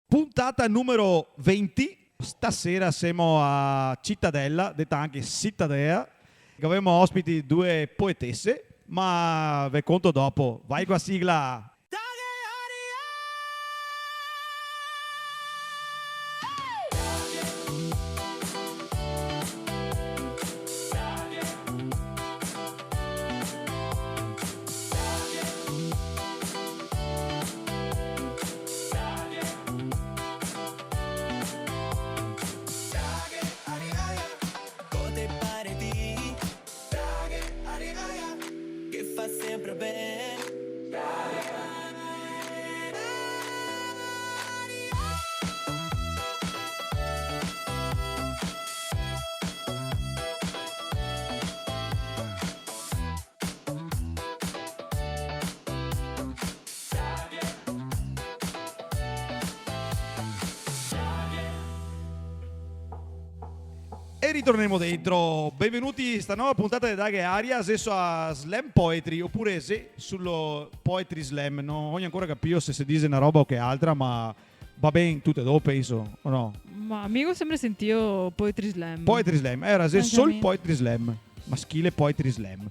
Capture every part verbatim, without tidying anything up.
Puntata numero venti. Stasera semo a Citadela, deta anca Sitadea. Gavemo ospiti due poetese, ma ve conto dopo. Vai co a sigla! Che fa sempre ben. E ritornemo dentro. Benvenuti a sta nova puntata de Daghe Aria, xe su a Slam Poetry, opure xe sulo Poetry Slam. No go ancora capìo se se dixe na roba o che altra, ma va ben tute e do, penso, o no? Ma mi go sempre sentìo Poetry Slam. Poetry Slam, eh, ora xe sol Poetry Slam, maschile Poetry Slam.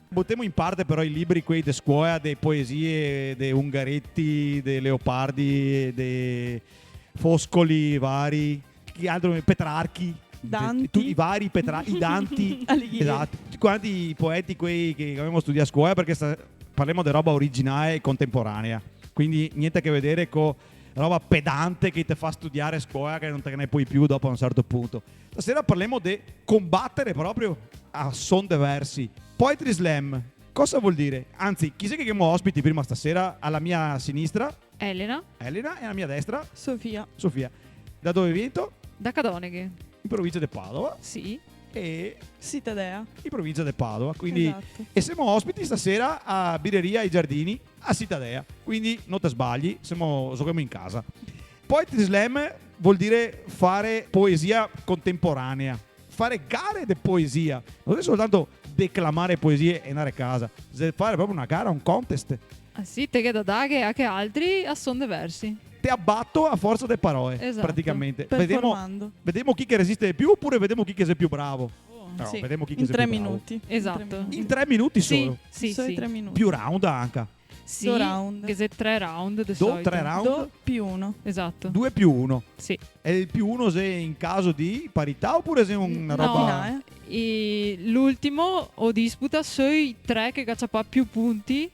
Butemo in parte però i libri, quei de scuola, de poesie, de Ungaretti, de Leopardi, de Foscoli vari, chi altro? Petrarchi. Danti. Tuti i vari Petra-, i Danti. Alighieri. Esato. Tuti quanti i poeti, quei che gavemo studià a scuola, parché sta-, parlemo de roba originale e contemporanea. Quindi gnente a che vedere co roba pedante che te fa studiare a scuola, che no te ne pol più dopo a un certo punto. Stasera parlemo de combatere proprio a son de versi. Poetry Slam, cosa vol dire? Anzi, chi xe che gavemo ospiti prima stasera? A la mia sinistra? Elena. Elena, e a la mia destra? Sofia. Sofia. Da dove vienito? Da Cadoneghe. In provincia de Padova. Sì. E Sitadea. In provincia de Padova, quindi... Esato. E semo ospiti stasera a Bireria i Giardini, a Sitadea. Quindi no te sbagli, semo, xochemo in casa. Poetry Slam vol dire fare poesia contemporanea, fare gare de poesia. No xe soltanto declamare poesie e ndare a casa, xe fare proprio na gara, un contest. Ah sì, te ghe da daghe a che altri a son de versi. Te abato a forsa de paroe, esato, praticamente. Vedemo, performando. Vedemo chi che resiste de più, opure vedemo chi che xe più bravo. Oh, no, sì. Vedemo chi che xe più bravo. In tre minuti. Esato. In tre minuti. In tre minuti solo? Sì, sì, sì. Solo tre minuti. Più round anca. Sì, do round. Che xe tre round de solito. Do, tre round? Do più uno. Esato. Due più uno. Sì. E el più uno xe in caso de parità opure xe una roba... No, finale. E l'ultimo o disputa sui tre che ga ciapà più punti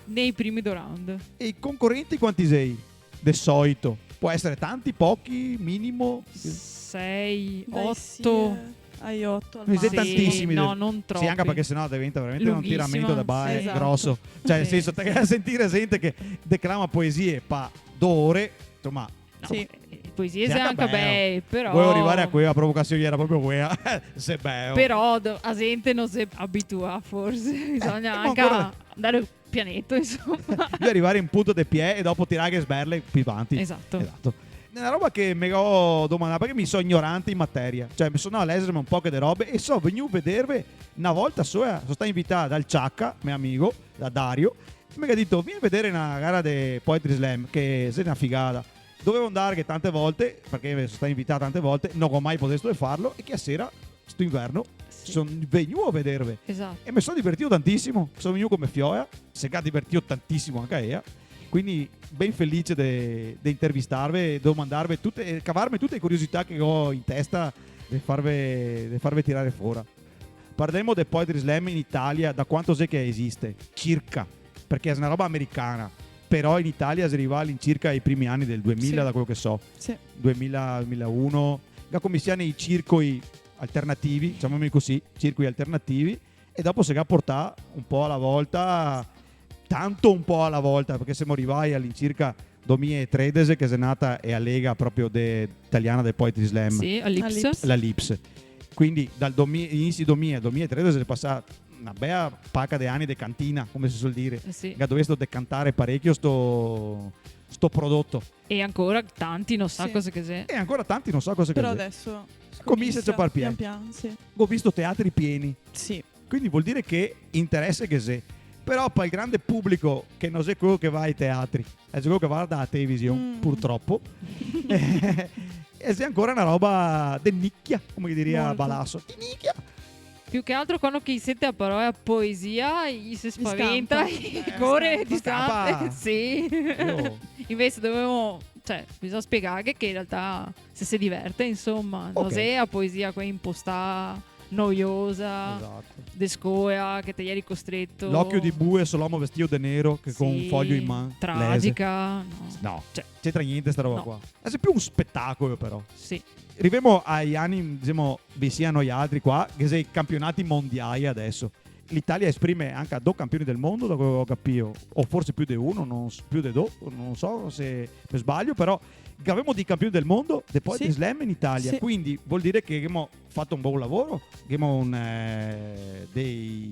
nei primi do round. Ah. E i concorenti quanti xei? De solito. Pol esare tanti, pochi, minimo? Sei, oto. Dai, sì, eh. Ai oto al masimo. No xe tantisimi, no, no tropi. Sì, anca parché senò deventa veramente un tiramento de bae groso. Esato. Cioè, nel senso, te ga da sentire gente che declama poesie pa do ore, insoma. No, sì. Eh, poesie xe anca bele, però... Volevo rivare a quela provocasion, iera proprio quela. Xe belo. Però do-, a gente no xe abituà, forse. Eh, bisogna anca ancora ndare pianeto, insoma. Bisogna rivare in punto de piè e dopo tirare e sberle pi vanti. Esato. Esato. Xe na roba che me go domandà, parché mi so ignorante in materia. Cioè, me so ndà a lèxerme un poche de robe e so vegnù vederve na volta sola. So stà invità dal Ciacca, me amigo, da Dario, e me ga dito: "Vien vedere na gara de Poetry Slam, che xe na figata." Dovevo ndare tante volte, parché so stà invità tante volte, no go mai podesto farlo, e che a sera sto inverno, sì, son vegnù a vederve. Esato. E me so divertìo tantisimo, so vegnù co me fiola, se ga divertìo tantisimo anca ea. Quindi ben felice de, de intervistarve, domandarve tute, e cavarme tute le curiosità che go in testa de farve, de farve tirare fora. Parlemo de Poetry Slam in Italia, da quanto xe che esiste? Circa. Parché xe na roba americana, però in Italia xe rivà all'incirca ai primi ani del duemila, sì, da quelo che so. Sì. Duemila, duemilauno. Ga cominsià nei circoi alternativi, ciamemoli cusì, circoi alternativi, e dopo se ga portà un po' a la volta, tanto un po' a la volta, parché semo rivai all'incirca domila e tredese, che xe nata ea lega proprio de, italiana de Poetry Slam. Sì, a l'Ips. A l'Ips. La Lips. Quindi dal domi-, inisi domila al domila e tredese xe pasà na bea paca de ani de cantina, come se suol dire. Eh sì. Che ga dovesto decantare parecio sto, sto prodoto. E ancora tanti no sa, sì, cosa che xe. E ancora tanti no sa cosa che xe. Però deso cominsia a ciapar piè. Pian pian, sì. Go visto teatri pieni. Sì. Quindi vol dire che interese ghe xe. Però pal grande publico che no xe queo che va ai teatri, xe queo che varda a television, mm, purtropo, e xe ancora na roba de nicia, come che diria Balasso. Molto. De nicia! Più che altro quando che i sente a parola poesia, i se spaventa, scampa. I core distante. Eh, scampa. Sì. Io... Invese dovemo, cioè, bisogna spiegar che in realtà se se diverte, insoma, no xe a poesia quea impostà, noiosa, esato, de scola, che te ieri costreto. L'ocio de bue so l'omo vestìo de nero che co un foio in man lese. Tragica, no. No, cioè, c'entra gnente sta roba qua. Xe più un spetacolo, però. Sì. Rivemo ai ani, disemo, visin a noialtri qua, che xe i campionati mondiai adeso. L'Italia esprime anca do campioni del mondo, da queo che go capìo, o forse più de uno, no s-, più de do, no so se me sbalio, però gavemo dei campioni del mondo de poetry slam in Italia, sì, quindi vol dire che ghemo fato un bon lavoro, ghemo un, eh, dei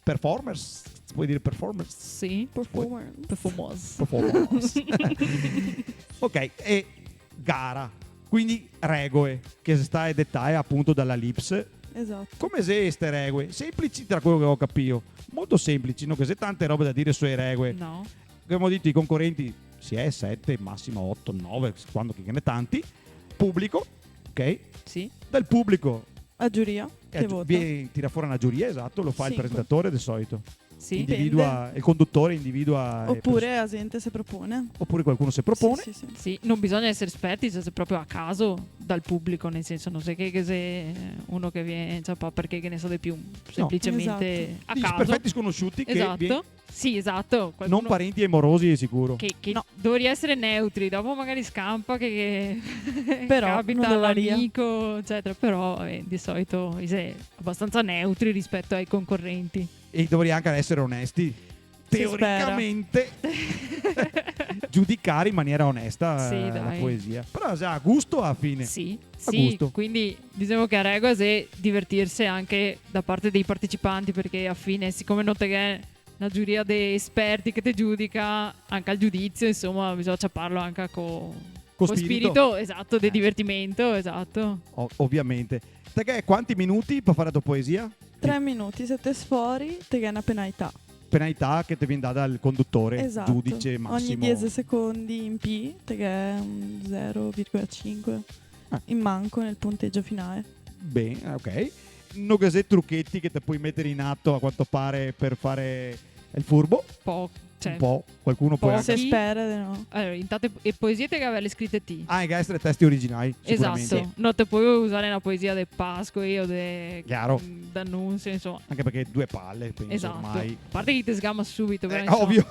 performers, se pol dire performers? Sì. Performers. Performers. Performers. Ok, e gara. Quindi regoe che xe stae detae apunto da la LIPS. Esato. Come xe ste regoe? Senplici, tra queo che go capìo. Molto senplici, no ghe xe tante robe da dire su e regoe. No. Come gavemo dito, i concorenti se xe sete, masimo oto, nove, quando che ghe n'è tanti. Publico, ok? Sì. Dal publico. A giuria, eh, che vota. Vien, tira fora na giuria, esato, lo fa el presentatore de solito. Sì. Individua, dipende. El condutore individua, eh, opure pers-, la gente se propone. Opure qualcuno se propone. Sì, sì, sì. Sì, no bisogna esere esperti, se xe proprio a caso dal publico, nel senso, no xe che, che xe uno che vien, cioè, pa-, parché che ne so de più, no, semplicemente, esato, a caso. Dei perfeti sconosciuti che vien... Esato. Sì, esato, qualcuno... No parenti e morosi, de sicuro. Che, che dovarìa esere neutri, dopo magari scampa che, che capita a l'amico, ecetera, però, eh, de solito i xe abastansa neutri rispeto ai concorenti. E dovarìa anca esere onesti. Se spera. Teoricamente, giudicare in maniera onesta, sì, eh, la poesia. Però xe a gusto a la fine. Sì, a gusto. Sì, quindi disemo che la regola xe divertirse anca da parte dei partecipanti, parché a la fine, sicome no te ghè na giuria de esperti che te giudica, anca el giudizio, insoma, bisogna ciaparlo co, co spirito. Co spirito, esato, de divertimento, esato. O-, ovviamente. Te ghè quanti minuti par fare la to poesia? Tre minuti, se te sfori, te ghè na penalità. Penalità che te vien dada dal condutore, giudice masimo. Esato. Ogni diexe secondi in pì, te ghè un zero virgola cinque in manco nel puntegio finale. Ben, ok. No ghe xe trucheti che te pol metere in ato, a quanto pare, par fare el furbo? Po-, cioè, un po', qualcuno pol anca... Se spera de no. Alora, intanto e poesie te ghe da averle scrite ti. Ah, e ghe da esere testi originai, sicuramente. Esato. No te pol usare na poesia de Pascoli o de, mm, D'Annunzio, insoma. Anca parché due pale, penso, ormai. Esato. A parte che i te sgama subito, però, insoma. Eh, ovio.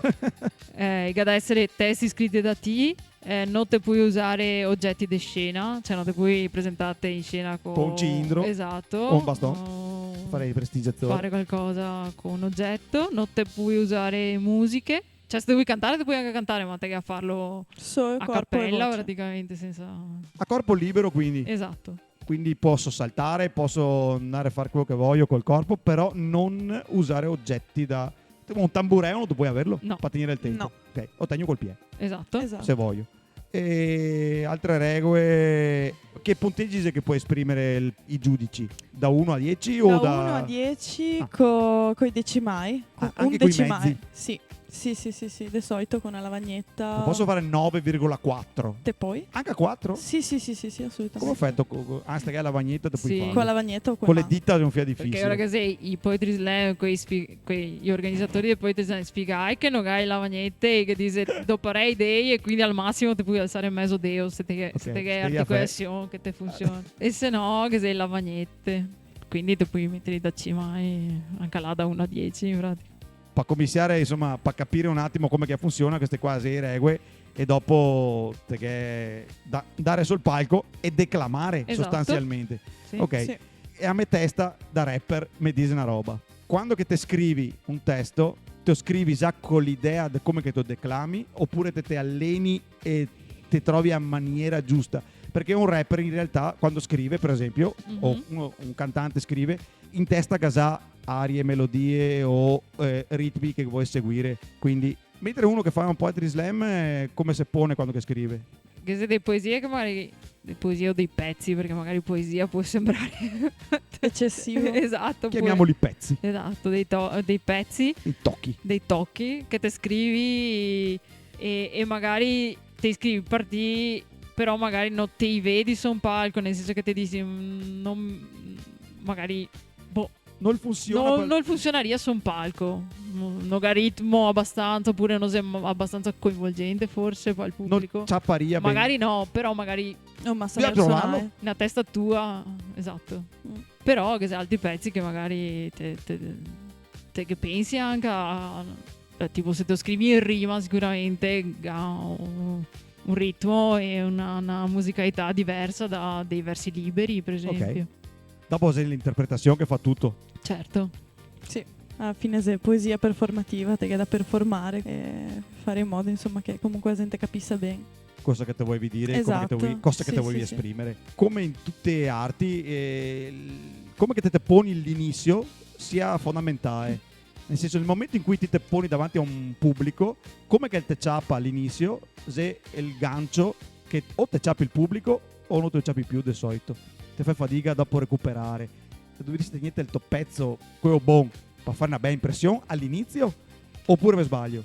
Eh, i ga da esere testi scriti da ti. Eh, no te pol usare ogeti de scena, cioè no te pol presentarte in scena co... Co un cilindro. Esato. O un baston. O fare el prestigiatore. Fare qualcosa co un ogeto. No te pol usare musiche. Cioè, se te vol cantare, te pol anca cantare, ma te ghè da farlo a capela, praticamente. Solo corpo e voce. Sensa... A corpo libero, quindi. Esato. Quindi poso saltare, poso andare a fare quelo che vojo col corpo, però no usare ogeti da, tipo un tambureo no te pol averlo, no, par tegnere el tenpo. No. Ok, o tegno col pie. Esato. Esato. Se vojo. E altre regoe, che puntegi xe che pol esprimere el, i giudici? Da uno a diexe o da... Da uno a diexe, ah, co-, coi decimai. Ah, co-, anca coi mezi? Un decimale. Sì. Sì, sì, sì, sì, de solito co na lavagneta. No poso fare nove virgola quatro? Te pol. Anca quatro? Sì, sì, sì, sì, sì, asolutamente. Come feto co-, co-, ah, sta che la lavagneta te pol fare. Sì. Co la lavagneta o co la man. Co le dita xe un fià difisie. Parché ora che xe i poetry slam, quei spi-, quei, i organizatori dei poetry slam spiegai che no gai lavagnete, che dixe doparè i dei e quindi al masimo te pol alsare mezo deo se te ghè, ok, se te ghè articolasion che te funsiona. E se no, che xe lavagnete. Quindi te pol metere i decimai anca là da uno a diexe, in pratica. Pa comisiare, insoma, pa capire un atimo come che funsiona, queste qua xe e regoe, e dopo te ghe da ndare sul palco e declamare, esato, sostansialmente. Sì. Ok. Sì. E a me testa da rapper me dixe na roba. Quando che te scrivi un testo, te lo scrivi za co l'idea de come che te lo declami, opure te te aleni e te trovi a maniera giusta? Parché un rapper in realtà, quando scrive, par esempio, o uno, un cantante scrive, in testa ga za arie, melodie o, eh, ritmi che vol seguire. Quindi, mentre uno che fa un poetry slam, eh, come se pone quando che scrive? Che xe dee poesie che magari, dee poesie o dei pezi, parché magari poesia pol senbrare ecesivo. Esato, pol- Chiamiamoli pezi. Esato, dei to-, dei pezi. Dei tochi. Dei tochi che te scrivi e, e magari te i scrivi par ti, però magari no te i vedi su un palco, nel senso che te disi, mm, no, magari, boh, No funsiona. No, par- no funsionaria su un palco. No, no ga ritmo abastansa, opure no xe m-, abastansa coinvolgente, forse, par el publico. No ciaparia ben. Magari no, però magari... No, ma sa... Bisogna trovarlo. Na testa tua, esato. Mm. Però ghe xe altri pezi che magari te, te, te ghe pensi anca a, eh, tipo, se te lo scrivi in rima, sicuramente ga un, un ritmo e una, una musicalità diversa da dei versi liberi, par esempio. Ok. Dopo xe l'interpretasion che fa tuto. Certo. Sì, ala fine xe poesia performativa, te ghe da performare e fare in modo, insoma, che comunque la zente capisa ben. Cosa che te volevi dire, come che te volevi, cosa che te volevi esprimere. Esato. Sì, sì, sì. Come in tute e arti, eh, el, come che te, te poni l'inisio sia fondamentale. Nel senso, nel momento in cui ti te poni davanti a un publico, come che te ciapa l'inisio, xe el gancio che o te ciapi el publico o no te lo ciapi più de solito. Te fè fadiga dopo recuperare. Te dovarisi tegnerte el to pezo, queo bon, par fare na bea impresion a l'inisio, opure me sbalio?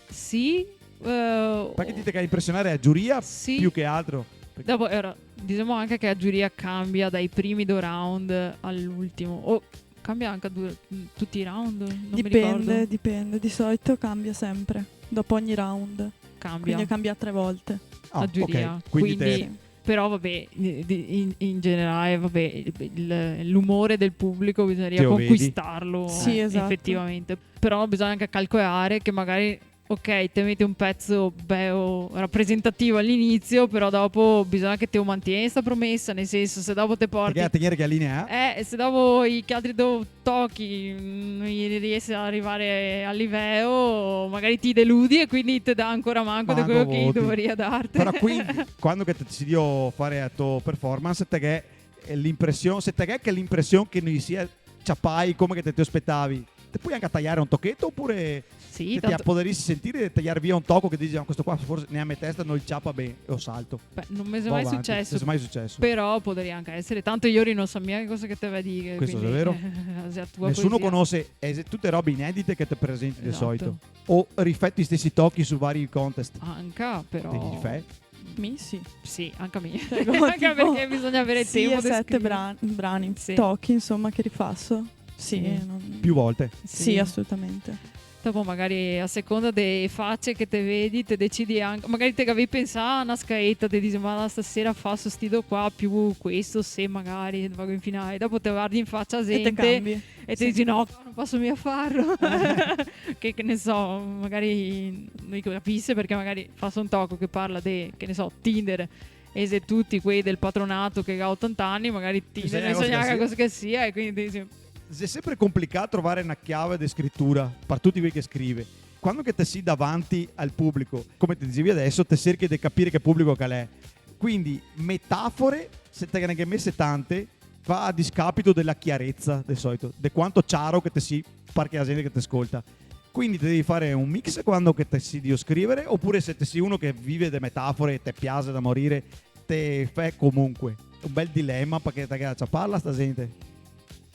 Sì, eh, parché ti te ga da impresionare a giuria più che altro. Sì. Dopo, ora, disemo anca che a giuria cambia dai primi do round a l'ultimo. O cambia anca du-, tuti i round? No me ricordo. Dipende, dipende. Di solito cambia sempre. Dopo ogni round. Cambia. Quindi cambia tre volte. Ah, ok. A giuria. Quindi te... Quindi, però, vabè, di, in, in generale, vabè, el, l'umore del publico bisognaria conquistarlo, eh, efetivamente. Sì, esato. Però bisogna anca calcolare che magari, ok, te meti un pezo beo rapresentativo a l'inisio, però dopo bisogna che te o mantieni sta promesa, nel senso, se dopo te porti... Te ghe da tegnere che la linea. Eh, e se dopo i, che altri do tochi, mm, no i riesi a rivare a liveo, magari ti i deludi e quindi te dà ancora manco de queo che i dovaria darte. Manco voti. Però quindi, quando che te decidi de fare la to performance, te ghe, eh, l'impresion, se te ghe che l'impresion che no i sia ciapai come che te, te spetavi, te pol anca taiare un tocheto, opure... Sì, te, te tanto podarisi sentire de taiar via un toco che disi, "No, questo qua forse nea me testa no el ciapa ben, lo salto." Beh, no me xe mai suceso. Vao avanti, no xe mai suceso. Però podaria anca esare. Tanto i no sa mia cosa che te va a dire, quindi, xe vero. Questo xe a tua poesia. Nesuni conose, e xe tute robe inedite che te presenti de solito. Esato. O rifè i stesi tochi su vari contest? Anca, però. Te rifè? Mi sì. Sì, anca mi. Prego, tipo, anca parché bisogna avere tempo de scrivere. Sì, sie sete bra-, brani, sì, tochi, insoma, che rifaso. Sì, sì, no. Più volte? Sì, sì, asolutamente. Dopo magari a seconda de face che te vedi, te decidi anca, magari te gavevi pensà a na scaeta, te disi, "Ma stasera faso sti do qua, più questo, se magari vago in finale." Dopo te vardi in facia a zente e te disi, "No, qua no poso mia farlo." Che, che ne so, magari no i capise parché magari faso un toco che parla de, che ne so, Tinder. E xe tuti quei del patronato che ga otanta ani, magari ti no sa gnanca cosa che sia, e quindi ti disi... Xe sempre complicà trovare na chiave de scritura par tuti quei che scrive. Quando che te si davanti al publico, come te disevi adeso, te serchi de capire che publico che l'è. Quindi metafore, se te ghe ne ghe mese tante, va a discapito de la chiareza, de solito, de quanto ciaro che te si par che la zente che te scolta. Quindi te devi fare un mix quando che te si drio scrivere, opure se te si uno che vive de metafore e te piase da morire, te fè comunque. Un bel dilema, parché te ghe da ciaparla sta zente.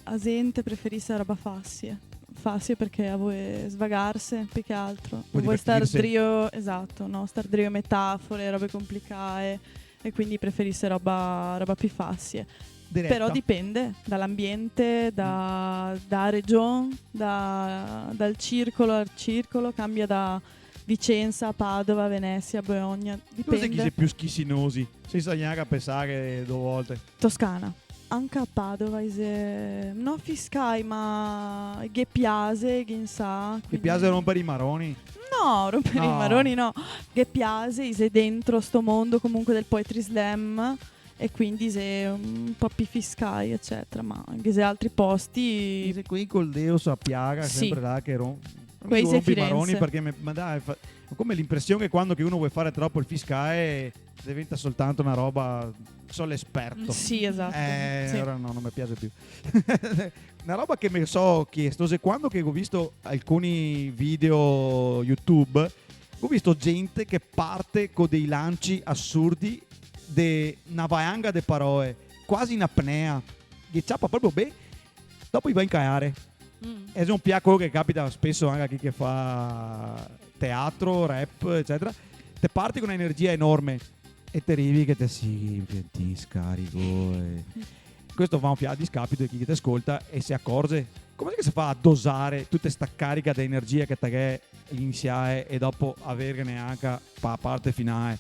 La zente preferise roba fasie. Fasie parché la vol svagarse, più che altro. Vol divertirse. Vol star drio, esato, no? Star drio metafore, robe complicae. E quindi preferise roba, roba più fasie. Direta. Però dipende da l'ambiente, da, mm, da region, da, dal circolo al circolo, cambia da Vicenza a Padova, Venezia, Bologna, dipende. Dove xe che i xe più schisinosi? Sensa gnanca pensare do volte. Toscana. Anca a Padova i xe, no fiscai, ma ghe piase, ghe insa, quindi... Ghe piase rompere i maroni? No, rompere i maroni no. Ghe piase, i xe dentro sto mondo comunque del poetry slam e quindi i xe un po' pi fiscai, ecetera, ma ghe xe altri posti. I xe quei col deo su a piaga, sì, sempre là che rom-, quei xe rompe i maroni, Firenze. Parché me, ma dai, fa, come l'impresion che quando che uno vol fare tropo el fiscale deventa soltanto na roba, so' l'esperto. Sì, esato. Eh, sì. Alora no, no me piase più. Na roba che me so chiesto, xe quando che go visto alcuni video YouTube, Go visto gente che parte co dei lanci asurdi de na vaanga de paroe, quasi in apnea, che ciapa proprio ben, dopo i va in cagare. Mm. E xe un po' queo che capita speso anca a chi che fa teatro, rap, ecetera. Te parti co na energia enorme e te rivi che te si un po' scarico e questo va un po' a discapito de chi che te scolta e se acorze. Come xe che se fa a dosare tuta sta carica de energia che te ghe inisiae e dopo averghene anca pa parte finale?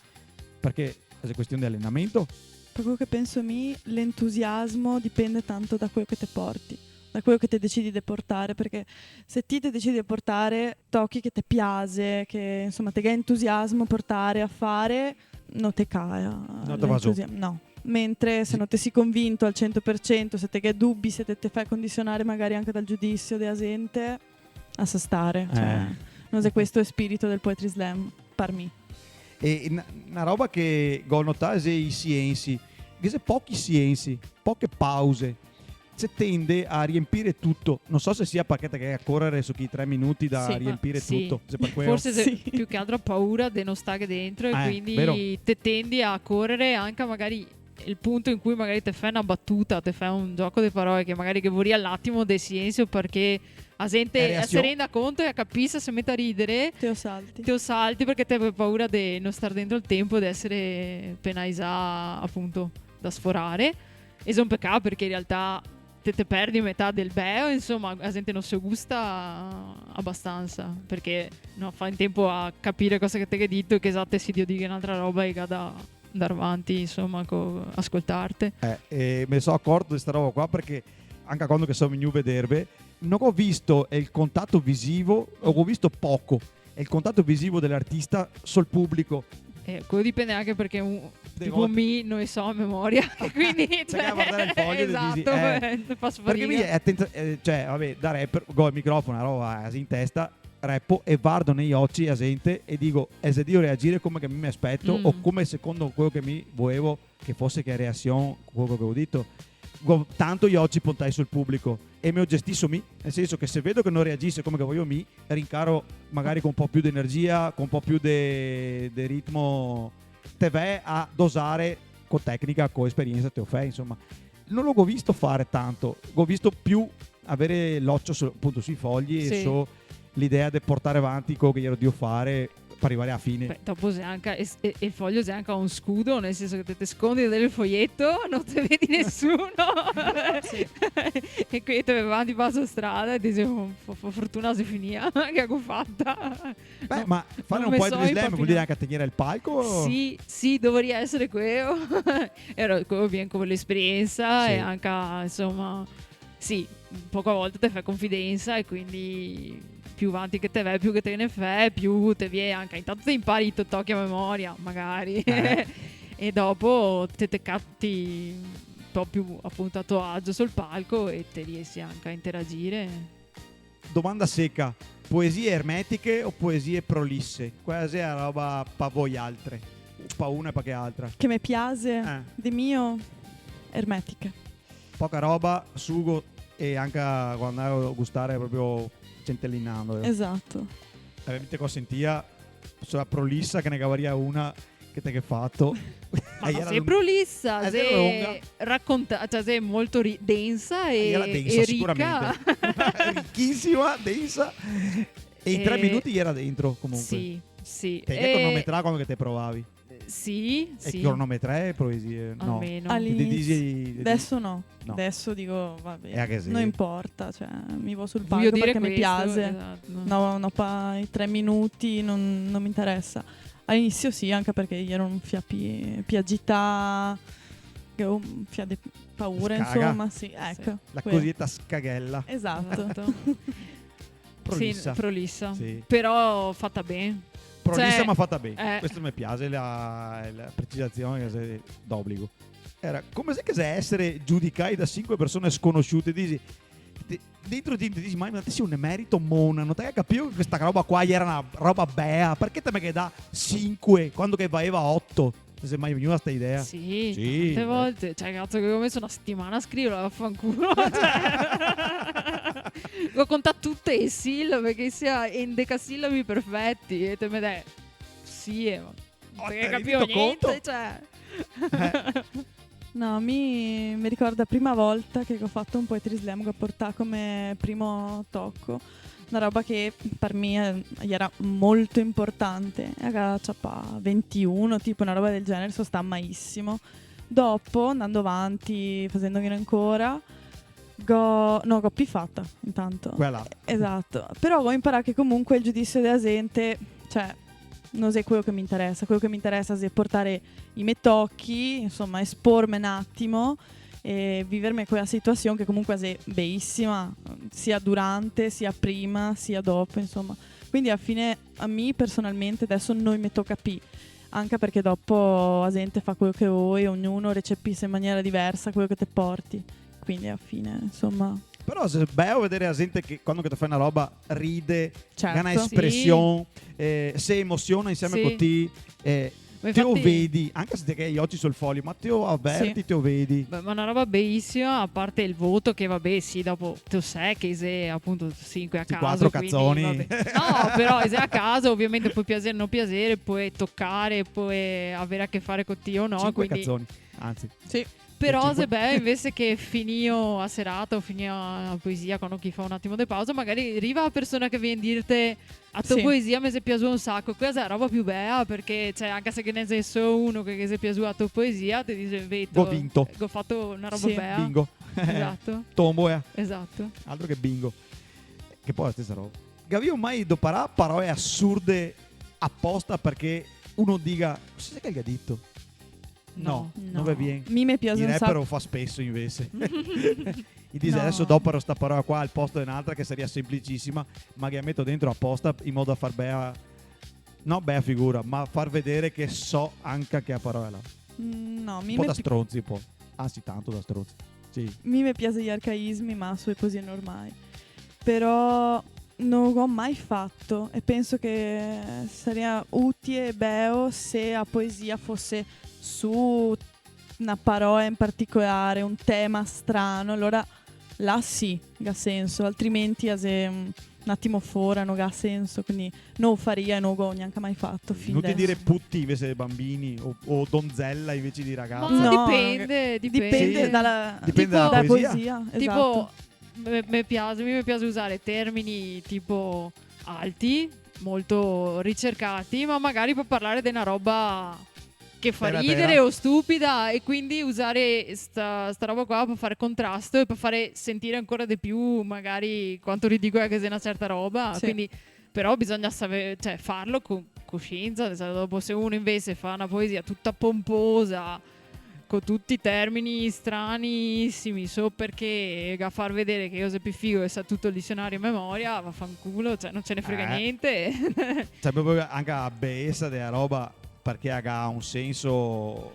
Parché xe question de alenamento. Par queo che penso mi, l'entusiasmo dipende tanto da queo che te porti, da queo che te decidi de portare, parché se ti te decidi de portare tochi che te piaxe, che, insoma, te ghe entusiasmo portare a fare, no te cala l'entusiasmo. No te va zo. No. Mentre se no te si convinto al cento par cento, se te ghe dubi, se te, te fè condisionare magari anca dal giudisio dea zente, lasa stare, cioè, eh, no xe questo el spirito del poetry slam, par mi. E na, na roba che go notà xe i siensi, che xe pochi siensi, poche pause. Se tende a riempire tuto. No so se sia parché te ghe a corere su chi tre minuti da riempire tuto. Sì, ma sì. Xe par queo. Forse xe più che altro paura de no stare dentro e quindi te tendi a corere anca magari el punto in cui magari te fè na batuta, te fè un gioco de paroe che magari che voria l'atimo de sienso parché a zente se renda conto e a capisa, se meta a ridere. Te o salti. Te o salti parché te ghe paura de no star dentro el tempo, de esere penalizà, apunto, da sforare. E xe un pecà parché in realtà te, te perdi metà del beo, insoma, a zente no se gusta abastansa, parché no fa in tempo a capire cosa che te ghe dito, che za te si drio dire n'altra roba e ga da ndar vanti, insoma, co, ascoltarte. Eh, e me so acorto de sta roba qua parché anca quando che so vegnù vederve, no go visto el contato visivo, o go visto poco, el contato visivo de l'artista sul publico. Eh, queo dipende anca parché un, tipo mi no i so a memoria, e quindi, cioè, te ga da vardare el foglio e te disi, esato, eh, eh, fa fadiga. Parché mi, eh, atenta-, eh, cioè, vabè, da rapper, go el microfono, na roba, eh, in testa, repo e vardo nei oci a zente e digo, e xe drio reagire come che mi me speto o come secondo queo che mi voevo che fose che reasion co queo che go dito. Go tanto i oci pontai sul publico e me o gestiso mi, nel senso che se vedo che no reagise come che voio mi, rincaro magari co un po' più de energia, co un po' più de, de ritmo, te vè a dosare co tecnica, co esperiensa te o fè, insoma. No lo go visto fare tanto, go visto più avere l'ocio su, apunto, sui fogli e su l'idea de portare avanti queo che jero drio fare par rivare a fine. Beh, dopo xe anca, e, e, e el foglio xe anca un scudo, nel senso che te, te scondi del foglieto, no te vedi nesuno. Sì. E quindi te ve vanti pa sta strada e disi, "Oh, po, po fortuna xe finìa, che go fata?" Beh, no, ma fare un poetry slam vol dire anca tegnere el palco? Sì, sì, dovaria esare queo. Però queo vien co l'esperiensa e anca, insoma, sì, poco a volta te fè confidensa e quindi più vanti che te vè, più che te ne fè, più te vien anca, intanto te inpari i to tochi a memoria, magari. Eh. E dopo te, te cati un po' più, apunto, a to agio sul palco e te riesi anca a interagire. Domanda seca. Poesie ermetiche o poesie prolise? Quea xe a roba pa voialtre? Pa una e pa che altra? Che me piaxe? Eh. De mio? Ermetiche. Poca roba, sugo e anca quando ndavo a gustare proprio centellinando, eh. Esato. Ovviamente co sentia, so a prolisa che ne gavaria una che te ghe fato. Ma no xe prolisa, eh, xe longa. Raconta-, cioè, xe molto ri-, densa e, e rica. Ah, jera densa, sicuramente. Richisima, densa. E i tre minuti jera dentro, comunque. Sì, sì. Te ghe cronometrà quando che te provavi? Sì, sì. E cronometrà e poesie? No. Almeno. Te disi, te disi... Deso no. No. Deso digo, va ben, no inporta, cioè, mi vo sul palco parché me piaxe. Voio dire questo, esato. No, no, pa i tre minuti no, no me interesa. A l'inisio sì, anca parché jero un fià pi, pi agità, che go un fià de paura, insoma, sì, eco. Scaga. Sì. La cosiddeta scaghela. Esato. Esato. Prolisa. Sì, prolisa. Sì. Però fata ben. Prolisa, cioè, ma fata ben. Eh. Questo me piaxe, la, la precisazione che xe d'obligo. Jera, come xe che xe esare giudicai da sinque persone sconosiute? Disi, te, dentro ti te disi, "Ma, ma te si un emerito mona, no te ga capìo che sta roba qua jera na roba bea? Parché te me ghe dà sinque quando che vaeva oto?" Te xe mai vegnua sta idea? Sì, sì, tante volte. Cioè, cazo, che go meso na setimana a scriverla, vafanculo. Cioè, go contà tute e silabe, che sia endecasilabi perfeti, e te me dè sì, eh, ma no te capìo gnente, cioè. Eh. No, mi, me ricordo la prima volta che go fato un poetry slam, che go portà come primo toco, na roba che par mi, eh, iera molto importante. E la ga ciapà ventiun, tipo, na roba del genere, so stà maisimo. Dopo, andando avanti, fasendoghene ancora, go, no, go pi fata, intanto. Quela. Esato. Però go inparà che comunque el giudisio dela zente, cioè, no xe queo che me interesa. Queo che me interesa xe portare i me tochi, insoma, esporme un atimo e viverme quela situasion che comunque xe beisima, sia durante, sia prima, sia dopo, insoma. Quindi, ala fine, a mi personalmente deso no me toca pi, anca parché dopo la zente fa queo che vol, ognuno recepise in maniera diversa queo che te porti. Quindi, ala fine, insoma. Però xe beo vedere la zente che, quando che te fa na roba, ride, certo, ga na espresion, eh, se emosiona insieme co ti, eh, te lo vedi, anca se te ga i oci sul foio, ma te lo averti, te lo vedi. Beh, ma na roba beisima, a parte el voto che, vabè, sì, dopo te lo sa che xe, apunto, sinque a caso, quindi, vabè. Sì, quatro cazoni. No, però xe a caso, ovviamente, pol piasere, no piasere, pol tocare, pol avere a che fare co ti o no, quindi... Sinque cazoni, anzi. Sì. Però xe beo invese che finìo a serata o finìo a poesia, quando che fa un atimo de pausa, magari riva la persona che vien dirte: "A to poesia me xe piasua un saco", quela xe la roba più bea, parché, cioè, anca se ghe ne xe solo uno che, che xe piasua a to poesia, te dixe: "Veto, go vinto, go fato na roba bea." Bingo. Esato. Tombola. Esato. Altro che bingo. Che po' xe la stesa roba. Gavìo mai doparà paroe asurde aposta parché uno diga: "Cosa xe che el ga dito?" No, no ve vien. Mi me piase un saco. I rapper lo fa speso, invese. I dixe: "Deso doparo sta parola qua al posto de n'altra che saria senplicisima, ma che la meto dentro aposta in modo da far bea, no bea figura, ma far vedere che so anca che la parola là." Mm, no, mi... Un po' da stronzi, un po'. Anzi, tanto da stronzi. Sì. Mi me piase i arcaismi, ma su le poesie normali. Però no go mai fato e penso che saria utile e beo se la poesia fose su na parola in particolare, un tema strano, alora là sì, ga senso, altrimenti la xe un, un atimo fora, no ga senso, quindi no lo faria e no lo go gnanca mai fato fin deso. Inutile dire puti invese de banbini o, o donzela invese de ragasa. Ma dipende, dipende. Sì, dipende dala, dipende dala poesia. Dipende dala poesia, esato. Tipo, me, me piase, mi me piase usare termini tipo alti, molto ricercati, ma magari par parlare de na roba che fa ridere o stupida, e quindi usare sta, sta roba qua par fare contrasto e par fare sentire ancora de più magari quanto ridicola che xe na certa roba. Sì. Quindi, però bisogna saver, cioè, farlo con coscienza, nel senso, dopo se uno invese fa na poesia tuta pomposa, co tuti i termini stranisimi, solo parché ga far vedere che elo xe pi figo e sa tuto el disionario a memoria, vafanculo, cioè, no se ne frega gnente. Cioè, proprio anca la beesa dela roba, parché la ga un senso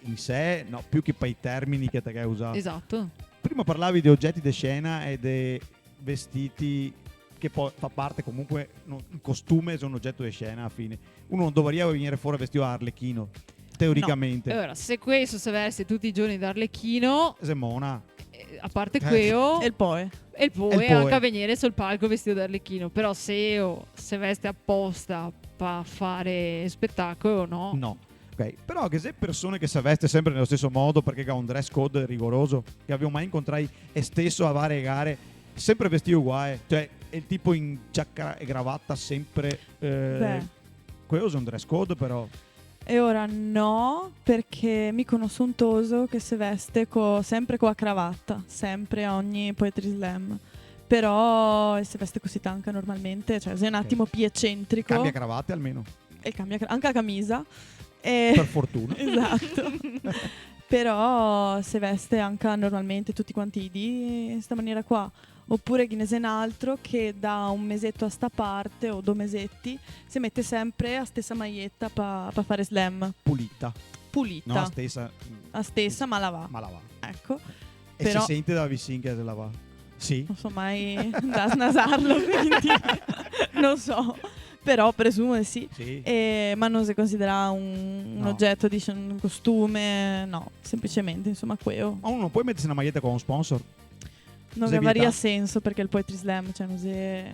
in sé, no, più che par i termini che te ga usà. Esato. Prima parlavi de ogeti de scena e de vestiti, che po' fa parte comunque, no, el costume xe un ogeto de scena, ala fine. Uno no dovaria vegnere fora vestìo da Arlechino, teoricamente. No. E alora, se questo se veste tuti i giorni da Arlechino, xe mona. Eh, a parte queo, e el poe. E el poe, e el poe. Anca vegnere sul palco vestìo da Arlechino, però se elo se veste aposta par fare spetacolo, no. No. Ok, però ghe xe persone che se veste sempre nel steso modo parché ga un dress code rigoroso, che gavìo mai incontrà el steso a varie gare, sempre vestìo uguale, cioè, el tipo in giaca e gravata sempre, eh, beh, queo xe un dress code, però. E ora no, parché mi conoso un toso che se veste co, sempre co la cravata, sempre a ogni poetry slam. Però se veste cusì anca normalmente, cioè, xe un atimo pi ecentrico. Cambia cravate almeno. E cambia cra-, anca la camisa. E... Par fortuna. Esato. Però se veste anca normalmente tuti quanti i dì in sta maniera qua. Opure ghe ne xe n'altro che da un meseto a sta parte, o do meseti, se mete sempre la stesa maieta pa, pa fare slam. Pulita. Pulita. No, la stesa. La stesa, ma lavà. Ma lavà. Eco. E però se sente da visin che xe lavà. Sì. No so mai da snasarlo, quindi no so. Però presumo de sì. Sì. E, ma no se considera un, un ogeto, dixe, un costume, no, semplicemente, insoma, queo. Ma uno no pol meterse na maieta co un sponsor? No gavaria senso, parché el poetry slam, cioè, no xe,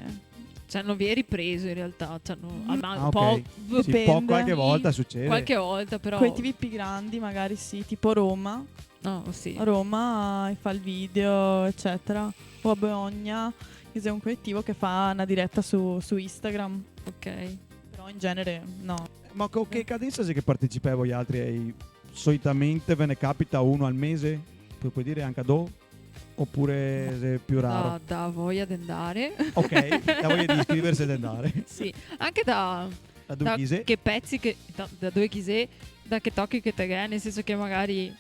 Cioè, no vien ripreso in realtà, cioè, no, mm, ah, ma ah, un po', ok. Sì, un po' dipende. Qualche volta succede. Qualche volta, però. Coi TV pi grandi, magari sì, tipo Roma. No, sì. Roma, eh, fa el video, ecetera. O a Bologna, che xe un coletivo che fa na direta su, su Instagram. Ok. Però in genere no. Ma co che cadensa xe che partecipè voialtri ai, solitamente ve ne capita uno al mese? Te pol dire anca do? Opure xe pi raro? Da, da voia de ndare. Ok, da voia de iscriverse e de ndare. Sì, anca da, da dove che xe, che pezi che, da, da dove che xe, da che tochi che te ghè, nel senso che magari,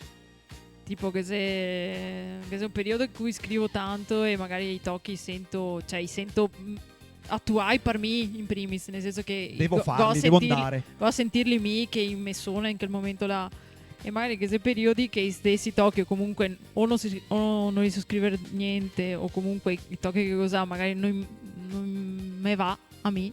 tipo, che xe, che xe un periodo in cui scrivo tanto e magari i tochi sento, cioè, i sento, mm, atuai par mi, in primis, nel senso che devo go, go farli, devo sentir-, ndare. Go a sentirli mi che i me sona in quel momento là. E magari che xe periodi che i stesi tochi, o comunque, o no se, o no riesco a scriver gnente, o comunque i tochi che go za, magari no, no me va a mi.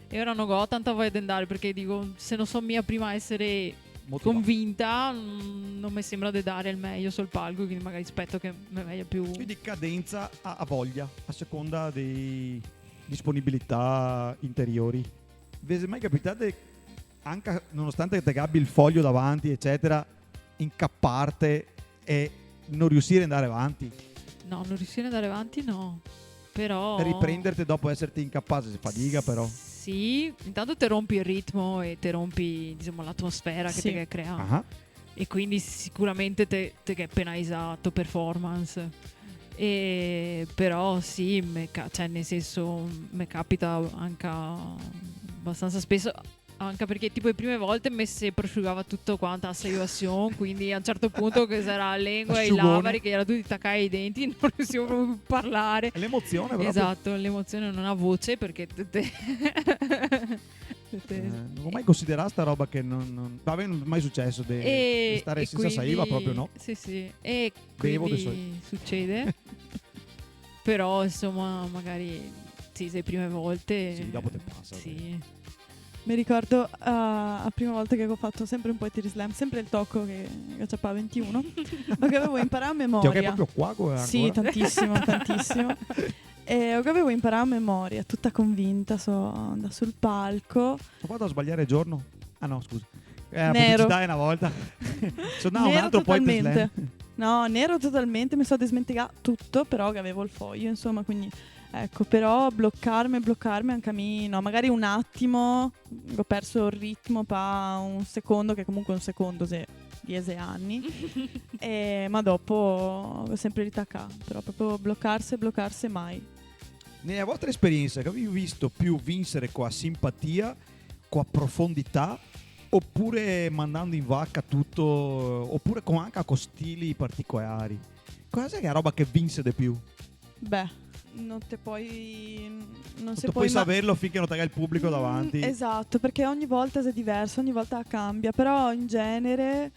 E ora no go tanta voia de ndare, parché digo, se no so mia prima esere motivà, convinta, mm, no me sembra de dare el mejo sul palco, quindi magari speto che me veia più. Quindi cadensa a, a voia, a seconda dei disponibilità interiori. Ve xe mai capità de, anca nonostante che te gabi el foio davanti, ecetera, incaparte e no riusire a ndare avanti? No, no riusire a ndare avanti no. Però riprenderte dopo eserte incapà, se fadiga però. Sì, intanto te rompi el ritmo e te rompi, disemo, l'atmosfera che, sì, te ghè creà. Ah. E quindi sicuramente te, te ghè penalizà la to performance. E però sì, me ca-, cioè, nel senso, me capita anca abastansa speso. Anca parché, tipo, le prime volte me se prosciugava tuto quanto la salivasion, quindi a un certo punto che sarà la lengua e i labri che i era tuti tacai ai denti, no riusivo proprio a parlare. L'emozion, proprio. Esato, l'emozion, no ga voce, parché te, te, te, te... Eh, no go mai considerà sta roba che no, no, a me no xe mai suceso de, de stare sensa saliva, proprio no. Sì, sì. E bevo de solito. Quindi sucede. Però, insoma, magari, sì, xe le prime volte. Sì, dopo te pasa, sì. Me ricordo, eh, la prima volta che go fato sempre un poetry slam, sempre el toco che, che ciapava ventiuno, o gavevo inparà a memoria. Te ghe proprio qua, ancora? Sì, tantisimo, tantisimo. E o gavevo inparà a memoria, tuta convinta, so ndà sul palco. So qua a sbaliare giorno? Ah no, scusa. Eh, la publicità xe na volta. Nero. So ndà a un altro poetry slam. Nero totalmente. No, nero totalmente, me so desmentegà tuto, però gavevo el foio, insoma, quindi, eco, però blocarme, blocarme anca mi, no, magari un atimo, go perso el ritmo pa un secondo, che comunque un secondo xe diese ani, e, ma dopo go sempre ritacà, però proprio blocarse, blocarse mai. Nela vostra esperiensa, che gavì visto più vinsere co la simpatia, co la profondità, opure mandando in vaca tuto, opure co, anca co stili particolari? Cosa xe che la roba che vinse de più? Beh, no te pol, no se pol saverlo finché no te ga el publico davanti. Mm, esato, parché ogni volta xe diverso, ogni volta cambia, però in genere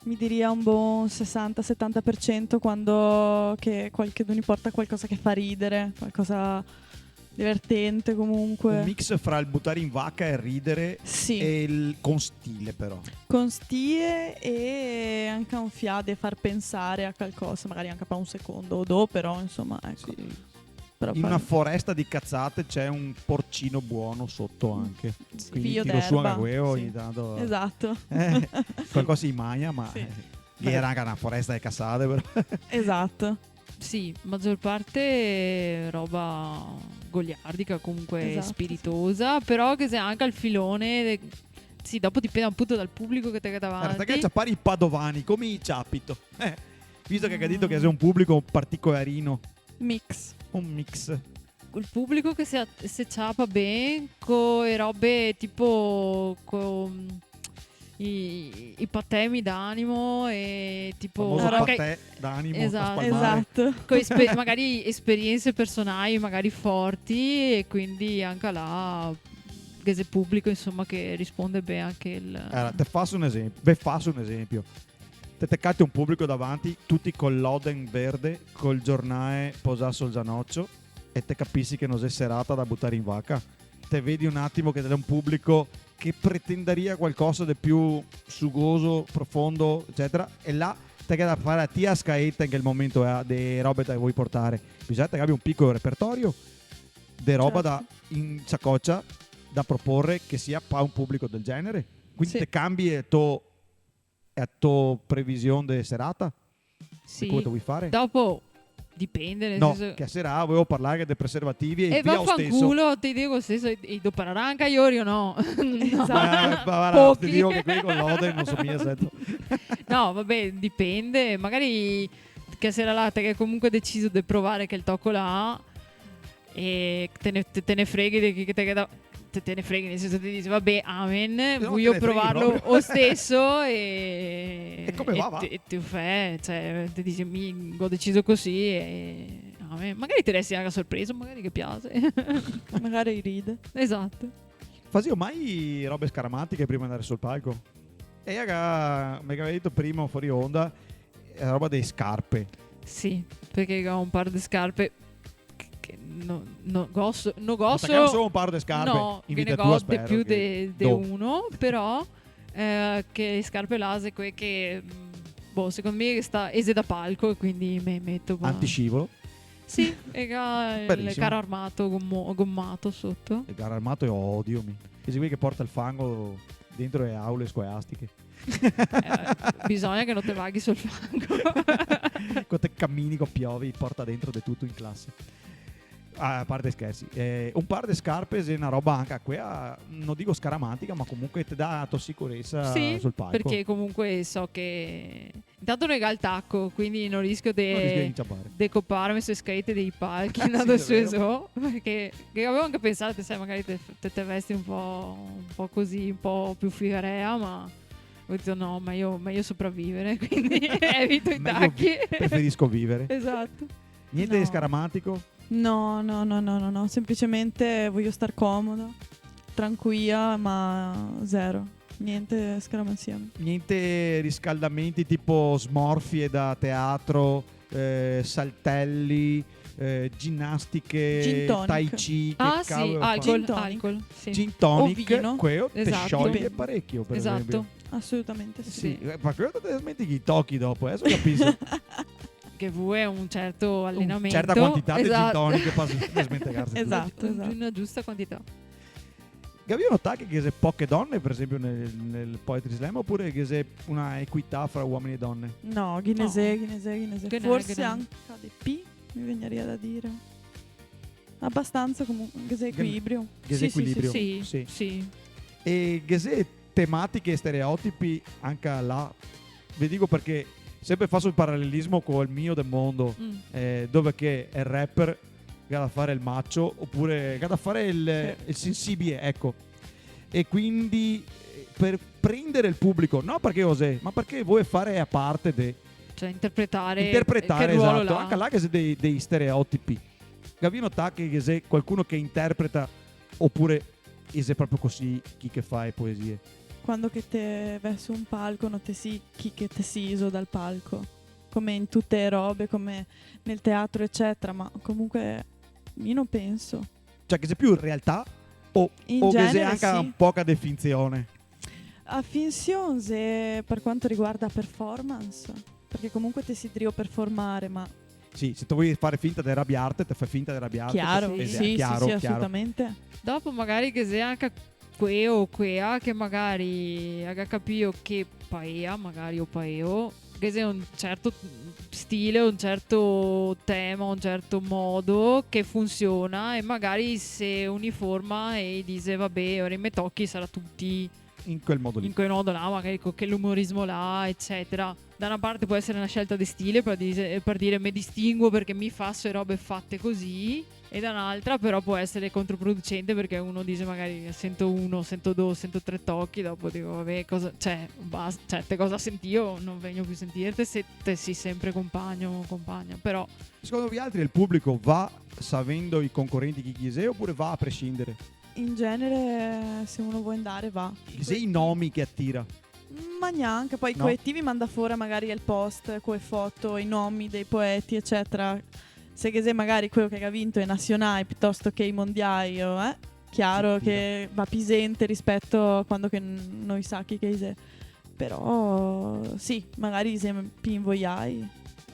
mi diria un bon sesanta setanta par cento quando che qualchedun porta qualcosa che fa ridere, qualcosa divertente comunque. Un mix fra el butare in vaca e el ridere, sì, e el, con stile però. Con stile e anca un fià de far pensare a calcosa, magari anca par un secondo o do, però, insoma, eco. Sì. Però in una foresta di cazzate c'è un porcino buono sotto anche. Sì. Quindi tiro su anca queo ogni tanto. Esato. Eh, qualcosa i magna, ma, sì, eh, che gera anca na foresta de cazzate, però. Esato. Sì, magior parte roba goliardica, comunque, esato, sì, spiritosa, però che xe anca el filone de-, sì, dopo dipende apunto dal publico che te ga davanti. Varda, te ga da ciapare i padovani, come i ciapito? Eh, visto che ga dito che xe un publico particolarino. Mix. Un mix. El publico che se, se ciapa ben co e robe tipo co, mm, i, i patemi d'animo e tipo... Famoso patè d'animo, esato, a spalmare. Esato. Co espe-, magari esperiense personali magari forti e quindi anca là ghe xe publico, insoma, che risponde ben a quel. Alora, te faso un esempio, ve faso un esempio. Te, te cati un publico davanti, tuti col loden verde, col giornale posà sul zanocio, e te capisi che no xe serata da butare in vaca. Te vedi un atimo che xe un publico che pretendaria qualcosa de più sugoso, profondo, ecetera, e là te ga da fare a ti a scaeta in quel momento, eh, de robe che te vol portare. Bisogna che te gabi un picolo repertorio. de roba da, in sacocia, da propor che sia pa un publico del genere. Quindi te cambi el to, la to prevision de serata? Sì. De come te vol fare? Dopo dipende, nel senso... No, che sera volevo parlar de preservativi e via lo steso. E vaffanculo, te digo lo steso, i, i dopararà anca lori o no? No. Esato. Ma, ma varda, te digo che quei co l'odore no so mia, seto. No, vabè, dipende. Magari che sera là te ghe comunque deciso de provar quel toco là, e te ne, te, te ne freghi de chi che te ghe da-, te, te ne freghi, nel senso, te disi, "Vabè, amen, voio provarlo lo steso", e, e te, te fè, cioè, te disi, "Mi go deciso cusì", e amen. Magari te resti anca sorpreso, magari che piase. Magari ride. Esato. Fasìo mai robe scaramatiche prima de andar sul palco? E la ga-, me gaveva dito prima, fora onda, la roba dee scarpe. Sì, parché go un par de scarpe che, che no, no goso, no goso. Ma te ga solo un par de scarpe? No, in vita tua, spero, de più de, de uno, però, eh, che scarpe là xe quee che, mm, boh, secondo me sta, xe da palco, e quindi me meto qua. Antiscivolo? Sì, e ga el caro armato gommo-, gommato soto. El caro armato lo odio, mi. Che xe quei che porta el fango dentro le aule scolastiche. Eh, bisogna che no te vaghi sul fango. Co te camini, co piove, porta dentro de tuto in clase. Ah, a parte scherzi, eh, un par de scarpe xe na roba anca quea, no digo scaramantica, ma comunque te dà la to sicuresa sul palco. Sì, parché comunque so che intanto no ga el taco, quindi no rischio de, no rischio de inciampare, de coparme su le scalete dei palchi, sì, andando su e zo, parché, che gavevo anca pensà, te sa, magari te, te, te vesti un po', un po' cusì, un po' più figarea, ma go dito, "No, mejo, mejo sopravivere", quindi evito i tachi. Mejo vi-, preferisco vivere. Esato. Gnente de scaramantico? No, no, no, no, no, no, semplicemente voio star comoda, tranquila, ma zero. Gnente scaramanzia. Gnente riscaldamenti tipo smorfie da teatro, eh, saltelli, eh, ginastiche, tai chi, che cavolo fa? Ah, sì, alcol, alcol, sì. Gin tonic, o vino. Queo te scioglie parechio, par esempio. Esato. Asolutamente sì. Sì, eh, ma queo te smentichi i tochi dopo, eh, deso capiso. Che vue un certo alenamento. Una certa quantità de gin tonic par smentegarse. Esato, esato. Una giusta quantità. Gavìo notà che ghe xe poche done, par esempio, nel, nel Poetry Slam, opure ghe xe una equità fra uomini e done? No, ghe ne xe, ghe ne xe, ghe ne xe. Forse anca de pi, me vegnaria da dire. Abastansa comunque, ghe xe equilibrio. Ghe xe equilibrio, sì, sì. E ghe xe tematiche e stereotipi anca là? Ve digo parché sempre faso el paralelismo col mio de mondo, eh, dove che el rapper ga da fare el macio, opure ga da fare el, el sensibile, eco. E quindi, eh, par prendar el publico, no parché lo xe, ma parché vol fare a parte de... Cioè, interpretare, interpretare, quel ruolo, esato, là. Anca là ghe xe dei, dei stereotipi. Gavìo notà che ghe xe qualcuno che interpreta, opure ghe xe proprio cusì chi che fa le poesie? Quando che te ve su un palco, no te si chi che te si iso dal palco. Come in tute le robe, come nel teatro, ecetera, ma comunque mi no penso. Cioè, che xe più realtà o, o che xe anca un poca de finzione? In genere sì. A finzion xe par quanto riguarda performance, parché comunque te si drio performare, ma... Sì, se te vol fare finta de rabiarte, te fè finta de rabiarte. Chiaro, sì, sì, sì, asolutamente. Dopo magari che xe anca queo o quea che magari ga capìo che pa ea, magari, o pa eo, che xe un certo stile, un certo tema, un certo modo che funsiona, e magari se uniforma e dixe, "Vabè, ora i me tochi sarà tuti in quel modo lì." In quel modo là, magari co quel umorismo là, ecetera. Da na parte pol esare na scelta de stile, par dire, par dire, "Me distinguo parché mi faso e robe fate cusì", e da n'altra però pol esare controproducente, parché uno dixe magari, "Sento uno, sento do, sento tre tochi", dopo digo, "Vabè, cosa, cioè, basta, cioè, te cosa sentìo? No vegno più sentirte se te si sempre compagno o compagna", però... Secondo vialtri el publico va savendo i concorenti chi, chi xe, opure va a prescindere? In genere, se uno vol andare, va. Ghe xe i nomi che atira? Ma gnanca, po' i coletii manda fora magari el post co le foto, i nomi dei poeti, ecetera. Se ghe xe magari queo che ga vinto le nasionai pitosto che i mondiai, o, eh, chiaro che va pi zente rispeto a quando che n-, no i sa chi che i xe. Però, sì, magari i xe pi invoiai.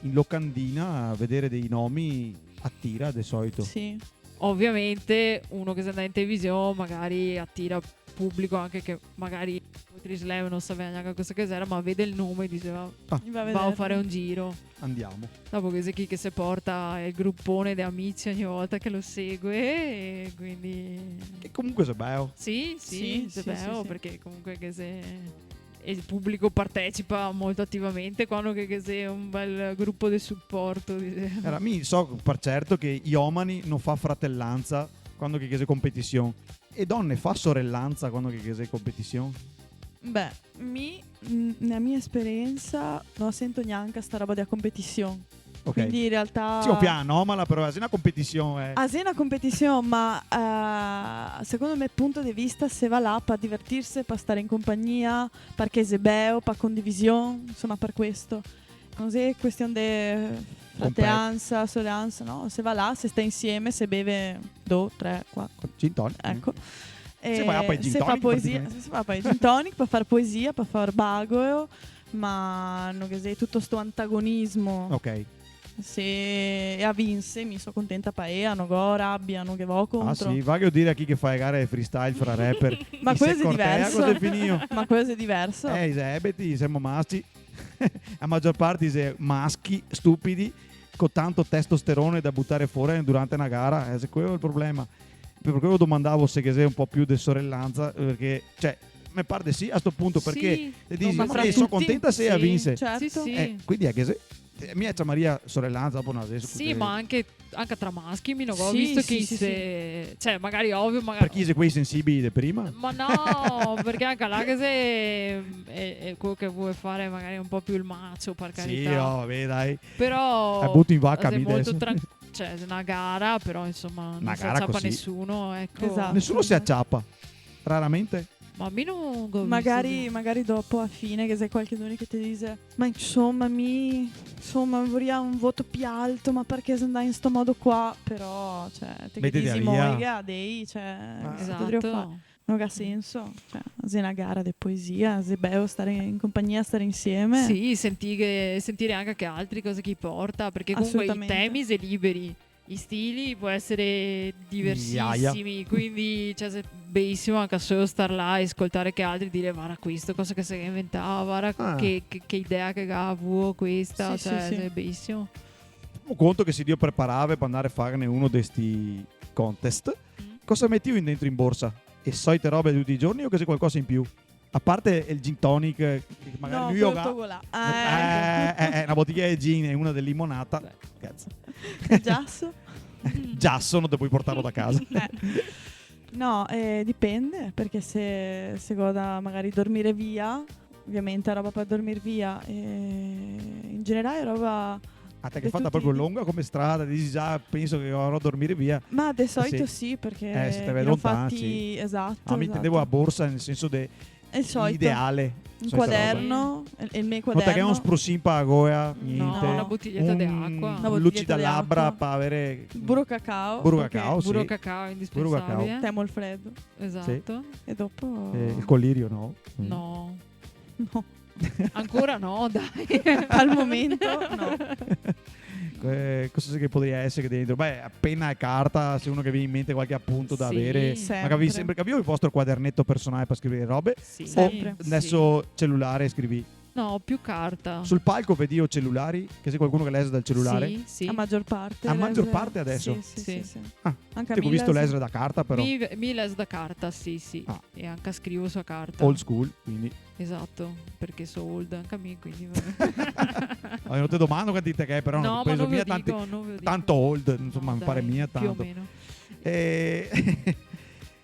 In locandina vedere dei nomi atira de solito. Sì. ovviamente uno che xe ndà in television magari atira publico anche che magari Poetry Slam no saveva gnanca cosa che xera, ma vede el nome e dixe: "Va, va a fare un giro." Andiamo. Dopo ghe xe chi che se porta el grupone de amici ogni volta che lo segue, e quindi... Che comunque xe beo. Sì, sì, sì, xe beo, perché comunque ghe xe, el publico partecipa molto ativamente quando che, che xe un bel grupo de suporto, disemo. Alora, mi so par certo che i omani no fa fratelanza quando che, che xe competision. E done fa sorelanza quando che, che xe competision? Beh, mi, mm, nela mia esperiensa, no sento gnanca sta roba dela competision. Ok. Quindi in realtà... Sì, ovio, anomala, però xe na competision, eh. Ah, xe na competision, ma, eh, secondo el me punto de vista, se va là par divertirse, par stare in compagnia, parché xe beo, par condivision, insoma, par questo. No xe question de fratelanza, sorelanza, no? Se va là, se sta insieme, se beve do, tre, quatro. Gin tonic. Eco. Se va a fare gin tonic, poesia, praticamente. Se va a fare gin tonic, par fare poesia, par fare bagoeo, ma no ghe xe tuto sto antagonismo. Ok. Se ea vinse, mi so contenta par ea, no go rabia, no ghe vo contro. Ah, sì, vago a dire a chi che fa e gare de freestyle fra rapper. Ma chi se cortea, cosa xe finìo? Ma queo xe diverso. Eh, i xe ebeti, semo masci. A magior parte xe maschi stupidi co tanto testosterone da butare fora durante na gara, eh, xe queo el problema. Par queo domandavo se ghe xe un po' più de sorelanza, parché, cioè, me par de sì a sto punto, parché te disi, "Eh, so contenta se ea vinse." Certo. Sì, sì. Eh, quindi xe che xe, eh, mi ciamaria sorelanza, dopo no, deso... Sì, ma anche anca tra maschi, mi no go visto che se, cioè, magari ovio, magari... Parché xe quei sensibili de prima? Ma no, parché anca là che xe, xe, xe queo che vol fare magari un po' più el macho, par carità. Sì, no, vabè, dai. Però... La buto in vaca, mi deso. Xe molto tran-, cioè, xe na gara, però, insoma, no se ciapa nesuno, eco. Esato. Nesuno se ciapa, raramente. Ma mi no go visto. Magari, magari dopo, a fine, che xe qualchedun che te dixe: "Ma insoma, mi, insoma, voria un voto pi alto, ma parché xe ndà in sto modo qua?" Però, cioè, te ghe disi: "Mo, dei, cioè, cosa te drio fare?" Esato. No ga senso, cioè, xe na gara de poesia, xe beo stare in compagnia, stare insieme. Sì, sentighe, sentire anca che altri cosa che i porta, parché comunque i temi xe liberi. I stili pol esare diversisimi, quindi, cioè, xe belisimo anca solo star là e scoltare che altri dire: "Varda questo, cosa che se ga inventà, varda che, che, che idea che ga avuo questa", cioè, xe belisimo. Femo conto che se ti te preparave par ndare a farne uno de sti contest, cosa metìo in dentro in borsa? E soite robe de tuti i giorni o che xe qualcosa in più? A parte el gin tonic, che magari... No, queo togo là. Eh, eh, eh, na botiglia de gin e una de limonata. Beh. Cazo. El giaso? Giaso, no te pol portarlo da casa. Eh. No, eh, dipende, parché se, se go da magari dormire via, ovviamente roba par dormir via, e in generale roba... Ah, te ghe fata proprio longa come strada, disi: "Già, penso che dovarò dormire via." Ma de solito sì, parché... Eh, se te vedi lontan, sì. Esato, esato. Ah, mi intendevo a borsa nel senso de ideale. El solito. Un quaderno, el, el me quaderno. No te ghe un sprusin pa goea, gnente. No, na botiglieta de acua. Un lucidalabra pa avere... Buro cacao. Buro cacao, sì. Buro cacao, indispensabile. Buro cacao. Te mol fredo. Esato. Sì. E dopo... Eh, el colirio, no? No. No. Ancora no, dai. Al momento, no. Eh, cosa che podaria esare dentro? Beh, pena e carta, se uno che ve vien in mente qualche apunto da avere. Sì. Sempre. Ma gavì sempre, gavì el vostro quaderneto personale par scrivere robe? Sì. Sempre. O deso celulare scrivi? No, più carta. Sul palco vedìo celulari? Che xe qualcuno che lese dal celulare? Sì, sì. A magior parte lese. A magior parte deso? Sì, sì, sì, sì. Ah, anca mi go visto lesere da carta, però. Mi, mi leso da carta, sì, sì. Ah. E anca scrivo su a carta. Old school, quindi. Esato, parché so old anca mi, quindi va ben. Alora, no te domando quanti te ghe, però no, ma penso no mia tanti, tanto old, insoma, me pare mia tanto. Dai, più o meno. Eh,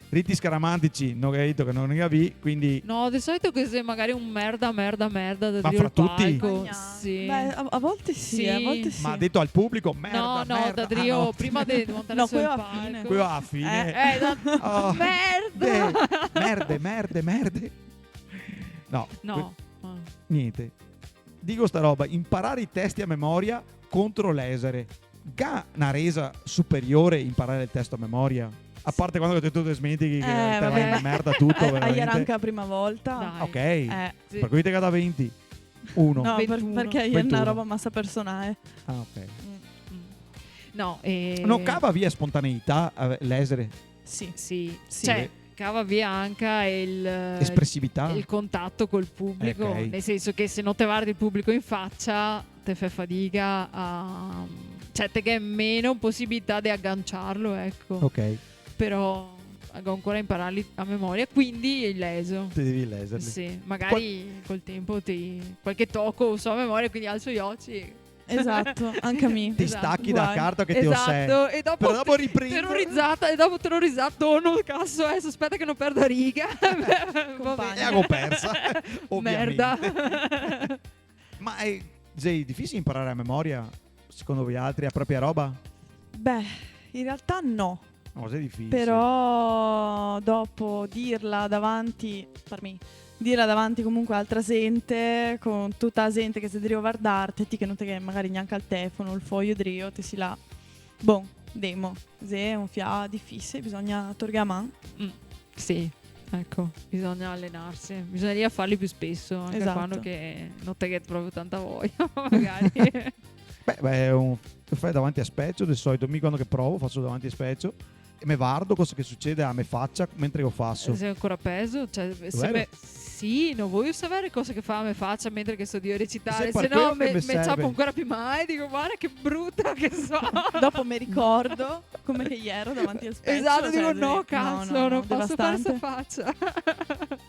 riti scaramantici, no ghe dito che no ne gavì, quindi... No, de solito che xe magari un merda, merda, merda da drio el palco. Ma fra tuti? Sì. Beh, a, a volte sì, a volte sì. Ma dito al publico, merda, merda. No, no, da drio, prima de montare sul palco. No, queo a fine. Queo a fine. Eh, eh, no. Oh, merda! Merde, merde, merde. No. No. Gnente. Digo sta roba, inparare i testi a memoria contro lesere. Ga na resa superiore inparare el testo a memoria? A parte quando che te, te desmentichi che te va in merda tuto, veramente. Eh, va ben. Eh, iera anca la prima volta. Dai. Ok. Eh. Sì. Par cui te ga dà venti. Uno. No, par-, ventuno. Parché iera na roba masa personale. Ah, ok. Mm. Mm. No, eh, no cava via spontaneità, eh, lèsare? Sì. Sì. Sì. Cioè, cava via anca el, espresività, el contato col publico, ok, nel senso che se no te vardi el publico in facia, te fè fadiga a, cioè, te ghè meno posibilità de aganciarlo, eco. Ok. Però go ancora da impararli a memoria, quindi i leso. Te devi lèsarli. Sì, magari col tempo te, qualche toco so a memoria, quindi alzo i oci. Esato, anca mi. Ti stachi da carta che te osè. Esato, e dopo... Però dopo te-, riprendo. Terorizada, e dopo terorizada, no, caso, eh, aspeta che no perdo a riga. Compagna. E la go persa, ovviamente. Merda. Ma xe, xe difisile imparare a memoria, secondo voialtri, a propria roba? Beh, in realtà no. No, xe difisile. Però dopo dirla davanti, par mi, dirla davanti comunque a altra zente, co tuta la zente che xe drio vardarte, ti che no te ghè magari gnanca el telefono, el foio drio, te si là. Bon, demo. Xe un fià difisile, bisogna torghe a man. Mm, sì, eco, bisogna alenarse. Bisognaria farli più speso, anca, esato, quando che no te ghè proprio tanta voia, magari. Beh, beh, un, te fè davanti al specio, de solito, mi quando che provo, faso davanti al specio e me vardo cosa che sucede a me facia mentre che lo faso. Xe ancora pezo, cioè, se me, sì, no voio saver cosa che fa a me facia mentre che so drio recitare, se no me, me ciapo ancora più mal, digo, "Varda che bruta che so." Dopo me ricordo come che iero davanti al specio, esato, cioè, digo, "No, no, caso, no, no, no poso far sta facia."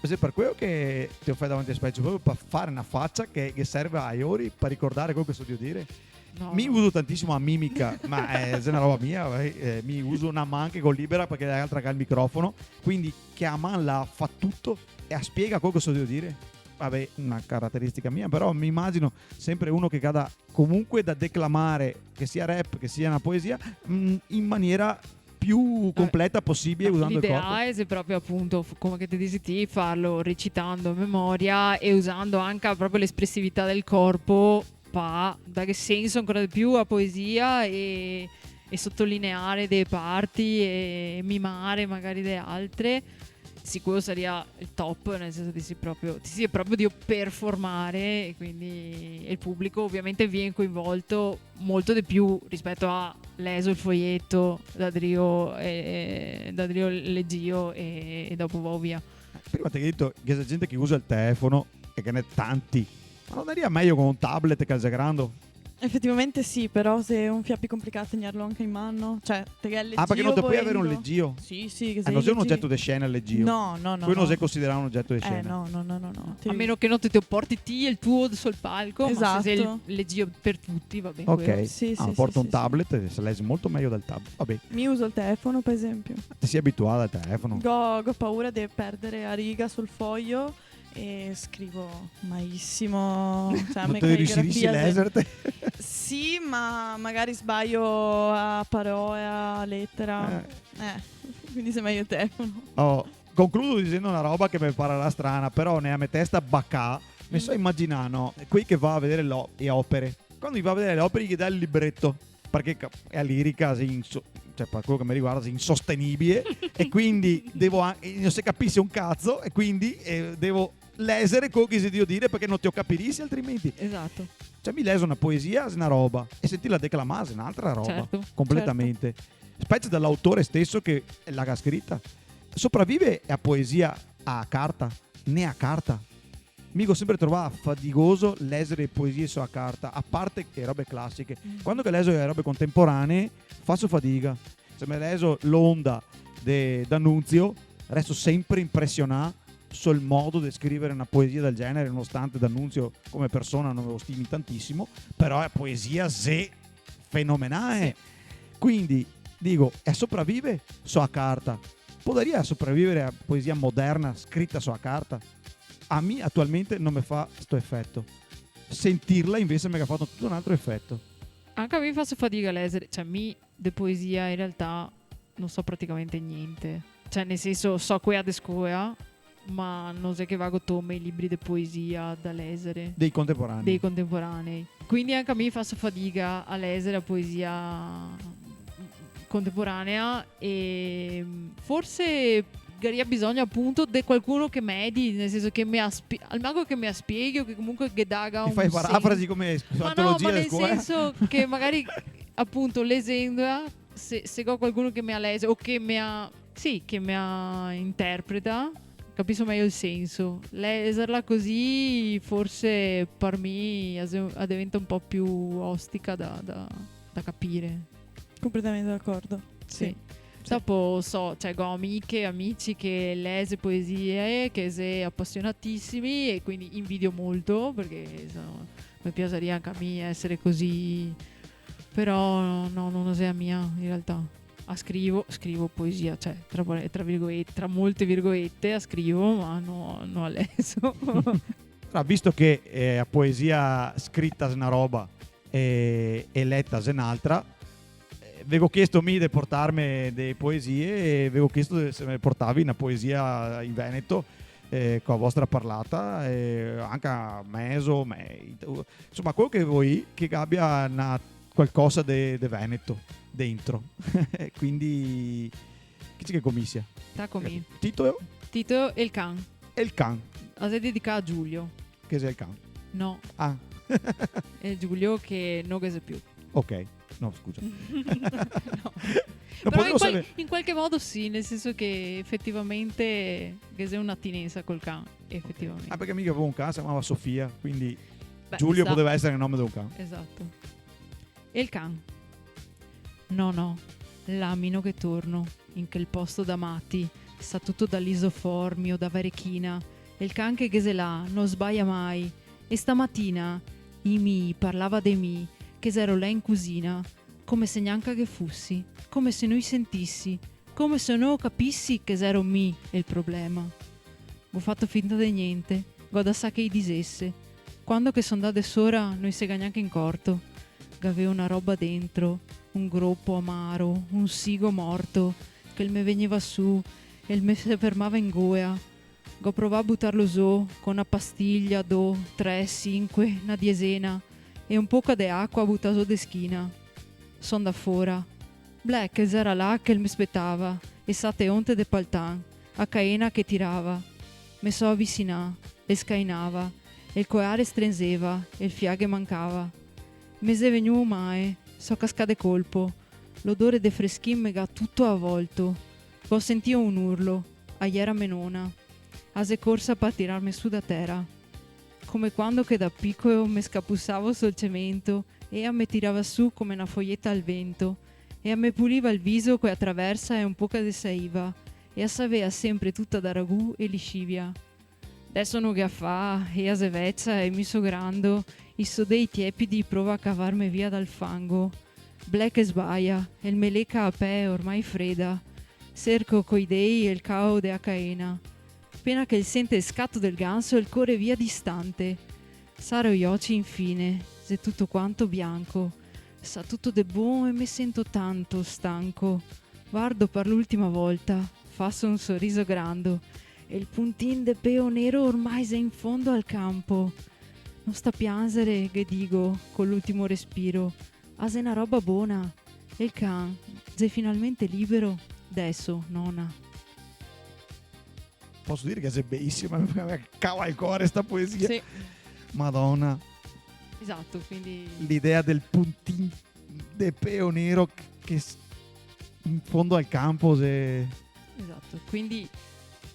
Xe par queo che te lo fè davanti al specio, proprio par far na facia che, che serve a lori par ricordare queo che so drio dire. No, mi no. Uso tantisimo la mimica, ma, eh, xe na roba mia, eh, eh, mi uso na man che go libera parché l'altra ga el microfono, quindi che la man là fa tuto e la spiega queo che so drio dire. Vabè, na carateristica mia, però me imagino senpre uno che ga da, comunque da declamare, che sia rap, che sia na poesia, mm, in maniera più completa posibile, usando el corpo. L'ideale xe proprio, apunto, f-, come che te disi ti, farlo recitando a memoria e usando anca proprio l'espresività del corpo pa dare senso ancora de più a poesia e, e sotolineare de parti e mimare magari de altre. Sì, queo saria el top, nel senso ti si proprio, ti si proprio drio performare e quindi el publico ovviamente vien coinvolto molto de più rispeto a leso el foieto, da drio, eh, da drio legìo e, e dopo vao via. Prima te ga dito che ghe xe gente che usa el telefono e che ghe n'è tanti. Ma no saria mejo co un tablet che xe grando? Efetivamente sì, però xe un fià pì conplicà tegnerlo anca in man. Cioè, te ghè el legìo. Ah, parché no te pol aver un legìo? Sì, sì, che... Eh, no xe un ogeto de scena el legìo. No, no, no. Queo no xe considerà un ogeto de scena. Eh, no, no, no, no, no. A meno che no te, te porti ti el tuo sul palco, ma se xe el legìo par tuti, va ben. Ok. Sì, sì, sì, porto un tablet e se lese molto mejo dal tab-, va ben. Mi uso el telefono, par esempio. Te si abituà al telefono? Go, go paura de perdare la riga sul foio e scrivo maisimo, cioè, la me caligrafia... Ma te riusirisi a lèsarte? Sì, ma magari sbaio la parola, la letera. Eh. Eh, quindi xe mejo el telefono. Oh, concludo disendo na roba che me pararà strana, però nea me testa bacà, me so imaginà, no, quei che va a vedare lo-, le opere. Quando i va a vedare le opere, i ghe dà el libreto. Parché ca-, la lirica xe inso-, cioè, par queo che me riguarda, xe insostenibile, e quindi devo a-, e no se capise un cazo, e quindi, eh, devo lèsare queo che i xe drio dire, parché no te lo capirisi altrimenti. Esato. Cioè, mi leso na poesia, xe na roba, e sentirla declamà xe n'altra roba, certo, completamente. Certo. Specie da l'autore steso che la ga scrita. Sopravive la poesia a carta? Nea carta? Mi go senpre trovà fadigoso lèsare poesie so a carta, a parte le robe clasiche. Mm. Quando che leso le robe contemporanee, faso fadiga. Se me leso L'onda de D'Annunzio, resto senpre impresionà sul modo de scrivare na poesia del genere, nonostante D'Annunzio come persona no me lo stimi tantisimo, però la poesia xe fenomenale. Sì. Quindi, digo, la sopravive so a carta. Podaria sopravivare la poesia moderna scrita so a carta? A mi atualmente no me fa sto efeto. Sentirla invese me ga fato tuto un altro efeto. Anca a mi faso fadiga a lèsare, cioè, mi de poesia in realtà no so praticamente gnente. Cioè, nel senso, so quea de scola, ma no xe che vago tome i libri de poesia da lèsare. Dei contemporanei. Dei contemporanei. Quindi anca mi faso fadiga a lèsare la poesia contemporanea e forse garia bisogno apunto de qualcuno che me di, nel senso che me la spie-, almanco che me la spieghi o che comunque ghe daga un senso. Ti fai parafrasi come su antologia de scola? Ma no, ma nel senso che magari apunto, lesendola, se, se go qualcuno che me la lese o che me la, sì, che me la interpreta, capiso mejo el senso. Leserla cusì, forse, par mi, la se-, la deventa un po' più ostica da, da, da capire. Completamente d'acordo. Sì. Sì. Sì. Dopo so, cioè, go amiche, amici che lese poesie, che xe apasionatisimi, e quindi invidio molto, parché, insoma, me piasaria anca a mi esere cusì, però no, no, no xe a mia, in realtà. A scrivo, scrivo poesia, cioè, tra pare-, tra virgolete, tra molte virgolete, a scrivo, ma no, no a leso. Alora, visto che, eh, a poesia scrita xe na roba e, e leta xe n'altra, eh, ve go chiesto mi de portarme de poesie e ve go chiesto de, se me portavi na poesia in veneto, eh, co a vostra parlata, eh, anca mezo, me-, insoma, quelo che volì, che gabia na qualcosa de, de veneto dentro. Quindi, chi xe che comisia? Taco mi. Tito? Tito e el can. E el can. La xe dedicà a Giulio. Che xe el can? No. Ah. Xe Giulio che no ghe xe più. Ok. No, scusa. No. No. Però podevo in qual-, saver. In qualche modo sì, nel senso che efetivamente ghe xe un'atinensa col can, efetivamente. Ah, parché mi gavevo un can, se ciamava Sofia, quindi... Beh, Giulio podeva esare el nome de un can. Esato. E el can? No, no, là mi no ghe torno, in quel posto da mati, sa tuto da lisoformi o da varechina, e el can che ghe xe là no sbaia mai, e stamatina i mi parlava de mi, che xero là in cusina, come se gnanca ghe fusi, come se no i sentisi, come se no capisi che xero mi el problema. Go fato finta de gnente, go dasà che i disese. Quando che so ndà de sora no i se ga gnanca incorto. Gaveo na roba dentro, un gropo amaro, un sigo morto, che el me vegneva su e el me se fermava in goea. Go provà a butarlo zo co na pastiglia, do, tre, sinque, na diesena e un poca de acua butà zo de schina. So ndà fora. Bleh, che el xera là che el me spetava, e sate onte de paltan, a caena che tirava. Me so avisinà, el scainava, e el coeare strenzeva, e el fià ghe mancava. Me xe vegnuo mae, so cascà de colpo. L'odore de freschin me ga tuto avolto. Go sentìo un urlo, a iera me nona. A xe corsa par tirarme su da tera. Come quando che da picoło me scapusavo sul cemento, e ea me tirava su come na foieta al vento, e ea me puliva el viso co ea traversa e un poca de saiva, e ea savea sempre tuta da ragù e liscivia. Deso no ghe a fa, ea xe vecia e mi so grando, i so dei tiepidi prova a cavarme via dal fango. Bleh che sbaia, el me leca a pè ormai freda. Serco coi dei el cao de a caena. Pena che el sente el scato del ganso, el core via distante. Saro i oci infine, xe tuto quanto bianco. Sa tuto de bon e me sento tanto stanco. Vardo par l'ultima volta, faso un soriso grando, e el puntin de peo nero ormai xe in fondo al campo. No sta pianzere, ghe digo, co l'ultimo respiro. A xe na roba bona. E el can? Xe finalmente libero? Deso, nona. Poso dir che xe belisima, me cava el core sta poesia. Sì. Madona. Esato, quindi l'idea del puntin de peo nero che s-, in fondo al campo, xe... Esato, quindi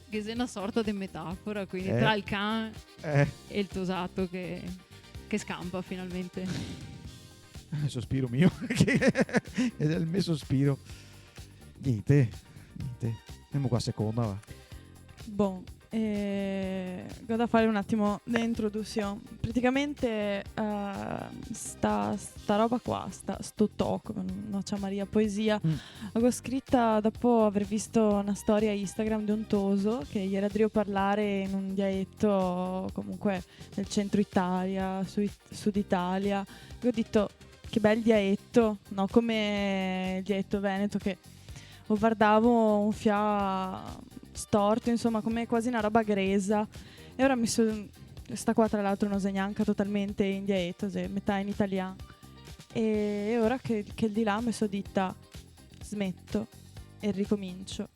ghe xe na sorta de metafora, quindi, eh, tra el can, eh, e el tosato che, che scampa finalmente. Eh, sospiro mio, che xe el me sospiro. Gnente, gnente. Ndemo co a seconda, va. Bon, eh, go da fare un atimo de introdusion. Praticamente, eh, sta, sta roba qua, sta, sto toco, no ciamaria poesia, mm, la go scrita dopo aver visto na storia Instagram de un toso che iera drio parlare in un diaeto comunque nel centro Italia, su It-, sud Italia. Go dito, che bel diaeto, no? Come el diaeto veneto che lo vardavo un fià storto, insoma, come quasi na roba gresa. E ora mi so-, sta qua tra l'altro no xe gnanca totalmente in diaeto, xe metà in italian. E, e ora che, che el di là me so dita, smeto e ricomincio.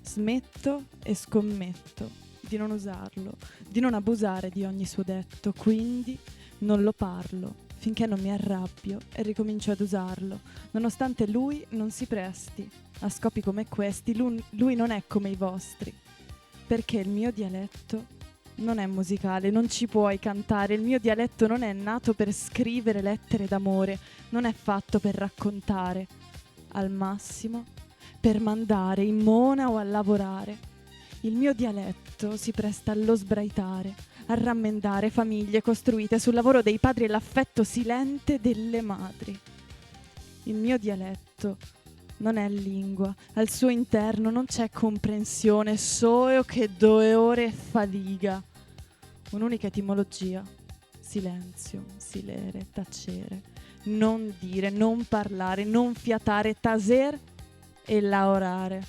Smetto e scommetto di non usarlo, di non abusare di ogni suo detto, quindi non lo parlo. finché non mi arrabbio e ricomincio ad usarlo, nonostante lui non si presti a scopi come questi, lu-, lui non è come i vostri, perché il mio dialetto non è musicale, non ci puoi cantare, il mio dialetto non è nato per scrivere lettere d'amore, non è fatto per raccontare, al massimo per mandare in mona o a lavorare. Il mio dialetto si presta allo sbraitare, a rammendare famiglie costruite sul lavoro dei padri e l'affetto silente delle madri. Il mio dialetto non è lingua, al suo interno non c'è comprensione, solo che dolore e fatica. Un'unica etimologia: silenzio, silere, tacere, non dire, non parlare, non fiatare, taser e laorare.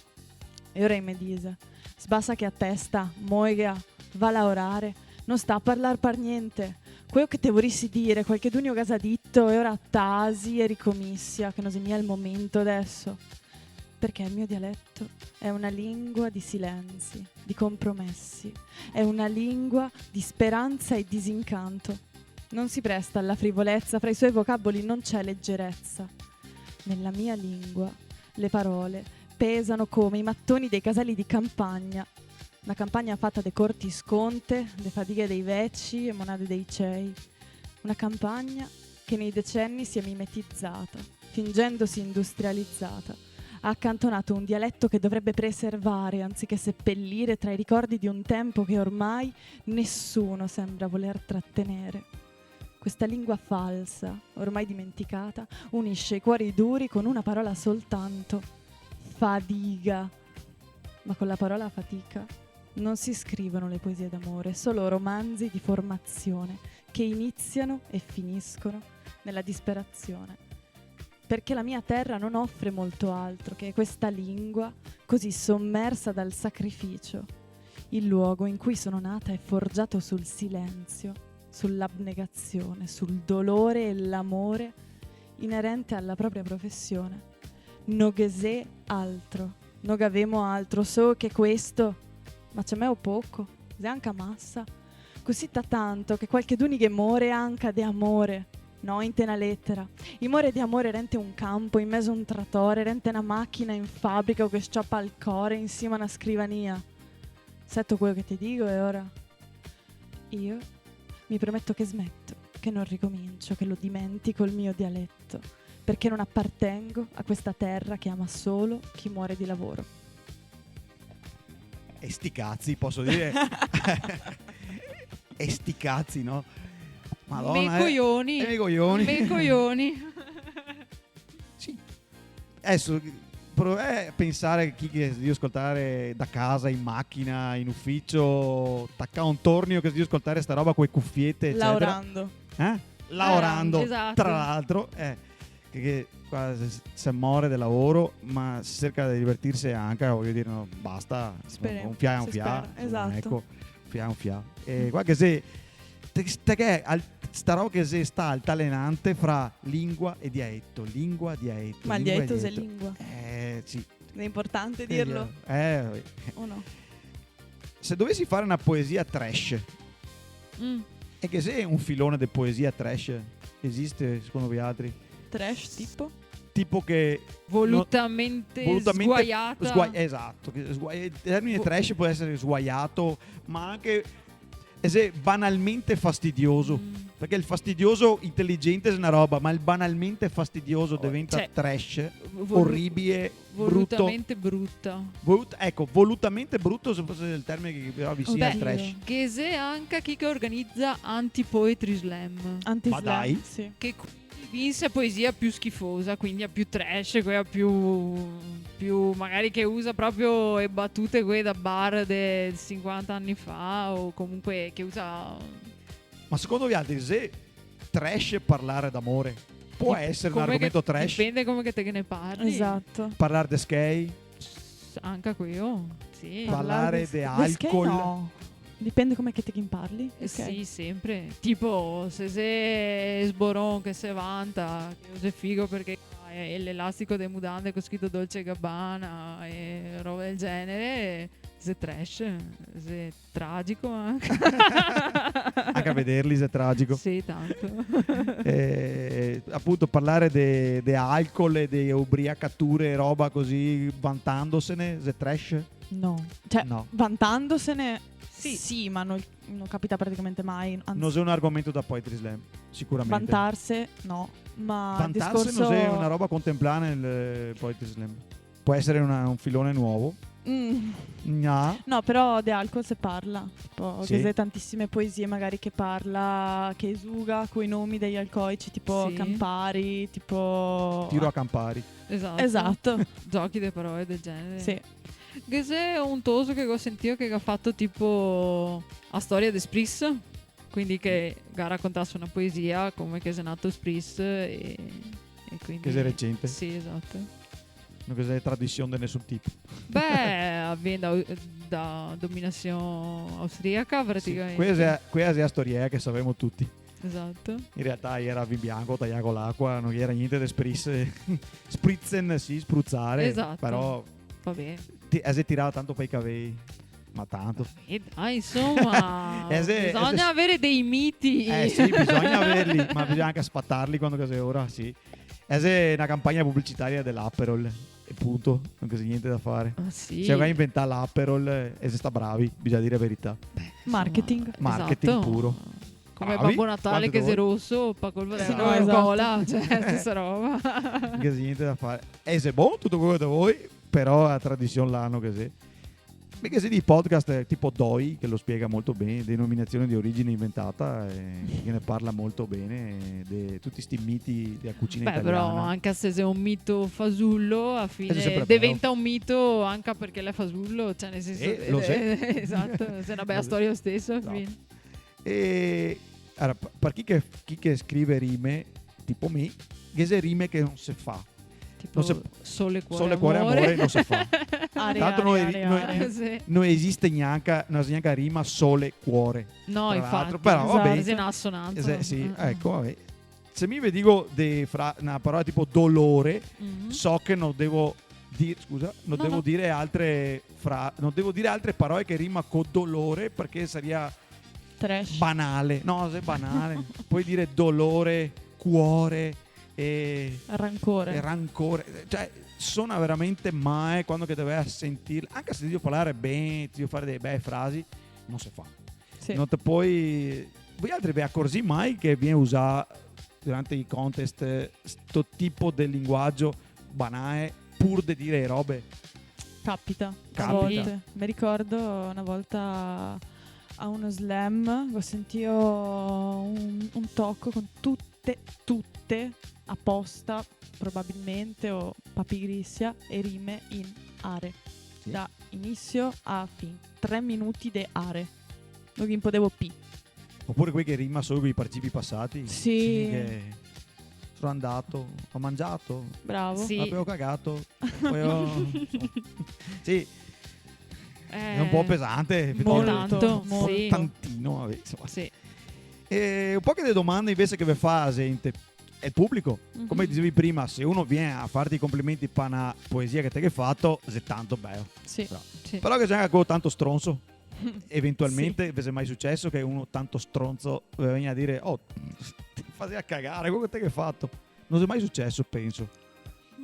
E ora i me dise: sbasa che a testa, moega, va a laorare, non sta a parlar par gnente. Queo che te vorisi dire, qualchedun o ga za dito, e ora tasi e ricomisia, che no xe mia el momento deso. Perché el mio dialetto è una lingua di silenzi, di compromessi, è una lingua di speranza e disincanto. Non si presta alla frivolezza, fra i suoi vocaboli non c'è leggerezza. Nella mia lingua le parole pesano come i mattoni dei caselli di campagna. Na campagna fata de corti sconte, de fadighe dei veci e monade dei cei. Una campagna che nei decenni si è mimetizata, fingendosi industrializata, ha accantonato un dialetto che dovrebbe preservare, anziché seppellire tra i ricordi di un tempo che ormai nessuno sembra voler trattenere. Questa lingua falsa, ormai dimenticata, unisce i cuori duri con una parola soltanto: fadiga. Ma con la parola fatica non si scrivono le poesie d'amore, solo romanzi di formazione che iniziano e finiscono nella disperazione. Perché la mia terra non offre molto altro che questa lingua così sommersa dal sacrificio, il luogo in cui sono nata è forgiato sul silenzio, sull'abnegazione, sul dolore e l'amore inerente alla propria professione. No ghe xe altro, no gavemo altro, solo che questo, ma ce n'è poco, xe anca masa. Cusì ta tanto che qualchedun i ghe more anca de amore, no inte na letera. I more de amore rente un campo, in mezo a un tratore, rente na machina in fabrica o che s-ciapa el core in sima a na scrivania. Seto queo che te digo e ora? Io mi prometto che smetto, che non ricomincio, che lo dimentico il mio dialetto, perché non appartengo a questa terra che ama solo chi muore di lavoro. E sti cazzi, posso dire? E sti cazzi, no? Madonna, Me coioni. E me coioni. Me coioni. Sì. Adesso provè a pensare chi che sta ascoltare da casa, in macchina, in ufficio, tacà un tornio, che sta ascoltare sta roba con le cuffiette, eccetera. Laorando. Eh? Laorando, Esatto. Tra l'altro, eh, che, che qua se, se more de lavoro, ma se cerca de divertirse anca, voglio dire, no, basta. Speremo, Un fià è un se fià, spera, esatto. Eco, un fià è un fià. E qua che se, te, te che al, sta roba che se sta altalenante fra lingua e dialetto, lingua, dialetto. Ma il lingua e dialetto xe lingua. Eh, sì. È importante dirlo, Eh, eh, o no? Se dovessi fare una poesia trash, Mm. e che xe un filone de poesia trash? Esiste, secondo voialtri? Trash tipo? Tipo che... Volutamente, volutamente sguaiata. sguai-, esatto, che sguai-, il termine Vo- trash può essere sguaiato, ma anche, eh, se banalmente fastidioso. Mm. Perché il fastidioso intelligente è una roba, ma il banalmente fastidioso Oh, diventa cioè, trash, Volu- orribile, brutto. Volutamente brutta. Volut-, ecco, volutamente brutto se fosse il termine che va vicino Beh, al trash. Ghe xe anca chi che organiza anti-poetry slam. Anti-slam, Ma dai. Sì. Che vinse a poesia più schifosa, quindi a più trash, quella più, più magari che usa proprio e batute quelle da bar de cinquanta anni fa, o comunque che usa... Ma secondo voialtri, se trash parlare d'amore può Dip- essere un come che- argomento trash? Dipende come che te ghe ne parli. Esatto. Parlare de schei? Anca queo, sì. Parlare Parlar de de schei alcol? No. Dipende come che te ghin parli. Eh, Ok. Sì, sempre. Tipo, se xe sboron che se vanta, che xe figo perché xe l'elastico de mudande co scrito Dolce Gabbana e roba del genere, xe trash, xe tragico anca. Anca vederli xe tragico. Sì, tanto. Eh, apunto, parlare de, de alcol e de ubriacature e roba cusì, vantandosene, xe trash? No. Cioè, No. Vantandosene, Sì. sì, ma non, non capita praticamente mai. Anzi, No xe un argomento da poetry slam, sicuramente. Vantarse, no. Ma Vantarse discorso... no xe una roba contemplà nel poetry slam. Pol esare una, un filone novo. Mm. Gna. No, però de alcol se parla. Tipo, Sì. Ghe xe tantisime poesie magari che parla, che zuga coi nomi dei alcolici, tipo Sì. Campari, tipo... Tiro a Campari. Esatto. Esatto, Giochi de parole del genere. sì. Ghe xe un toso che go sentìo che ga fato tipo a storia de Spritz, quindi che ga racontato una poesia come che xe nato Spritz e, e quindi... Che xe recente. Sì, esatto. No ghe xe tradision de nesun tipo. Beh, vien da, da dominazion austriaca Sì, praticamente. questa xe, questa xe la storia che savemo tuti. Esatto. In realtà iera vin bianco, taià co l'acua, no iera gnente de spritz. Spritzen, sì, spruzare. Esatto. Però Va ben. ti, eh, se tirava tanto par i cavei. Ma tanto. E dai, insoma, Eh, sì, bisogna eh, sì. Avere dei miti. Eh sì, bisogna averli, ma bisogna anca sfatarli quando che xe ora, sì. Eh, xe na campagna publicitaria de l'Aperol, e punto, no ghe xe gnente da fare. Ah, sì. Se ga inventà l'Aperol, eh, e xe sta bravi, bisogna dire la verità. Beh, Marketing. Insoma, Marketing esatto. Puro. Come Bravi, Babbo Natale quanto che che xe vuoi. roso, pa colpa della Sì, no, Coca-Cola, esatto. Cioè, stessa roba. No ghe xe gnente da fare. E xe bon tuto quelo che te vuoi, però la tradision là no ghe xe. Parché xe dei podcast, eh, tipo Doi, che lo spiega molto bene, denominazione di origine inventata, eh, che ne parla molto bene, eh, de tuti sti miti della cucina Beh, italiana. però, anca se xe un mito fasulo, a fine Eh, xe sempre deventa un mito anca parché l'è fasulo, cioè, nel senso, Eh, lo xe. Eh, esatto, xe na bela storia lo stesso, Esatto. Quindi. E, alora, pa-, par chi che, chi che scrive rime, tipo mi, ghe xe rime che no se fa. Tipo, No se- sole, cuore, Sole, cuore, amore. Amore no se fa. Are, Tanto are, no e-, are, no e-, are. Sì. No esiste gnanca, no esiste gnanca rima sole, cuore. No, Tra infatti. l'altro, però, Esatto. vabbè. Xe na sonansa. Eh, sì, Eh, eh. Eco, vabbè. Se mi ve digo de fra-, na parola tipo dolore, Mhm. so che no devo dir-, scusa, no No, devo no. dire altre fra-, no devo dire altre parole che rima co dolore, parché saria Trash. Banale. No, xe banale. Pol dire dolore, cuore e, Rancore. e rancore. Cioè, sona veramente mae quando che te ve a sentirla. Anca se te drio parlare ben, te drio fare dele bele frasi, no se fa. Sì. No te pol... Voialtri ve acorzì mai che vien usà durante i contest, eh, sto tipo de linguagio banale pur de dire robe? Capita. Capita. A volte. Me ricordo na volta a uno slam, go sentìo un, un toco con tute, tute, aposta, probabilmente, o pa pigrizia, e rime in are. Sì. Da inisio a fin. Tre minuti de are. No ghin podevo pi. Opure quei che rima solo coi participi pasati? Sì. Che sono andato, ho mangiato, Bravo. Sì. avevo cagato, poi ho... Sì, Eh, è un po' pesante, Un po' effettivamente. tanto, Molto. Sì. Tantino, vabbè, insomma. Sì. E un po' che de domande invese che ve fa la gente, el publico. Mhm. Come disevi prima, se uno vien a farte i complimenti pa na poesia che te ghe fato, xe tanto belo. Sì. Però. Sì. Però ghe xe anca quelo tanto stronzo. Eventualmente ve xe mai suceso che uno tanto stronzo ve vegna a dire: "Oh, te fazea cagare, quelo che te ghe fato?" No xe mai suceso, penso.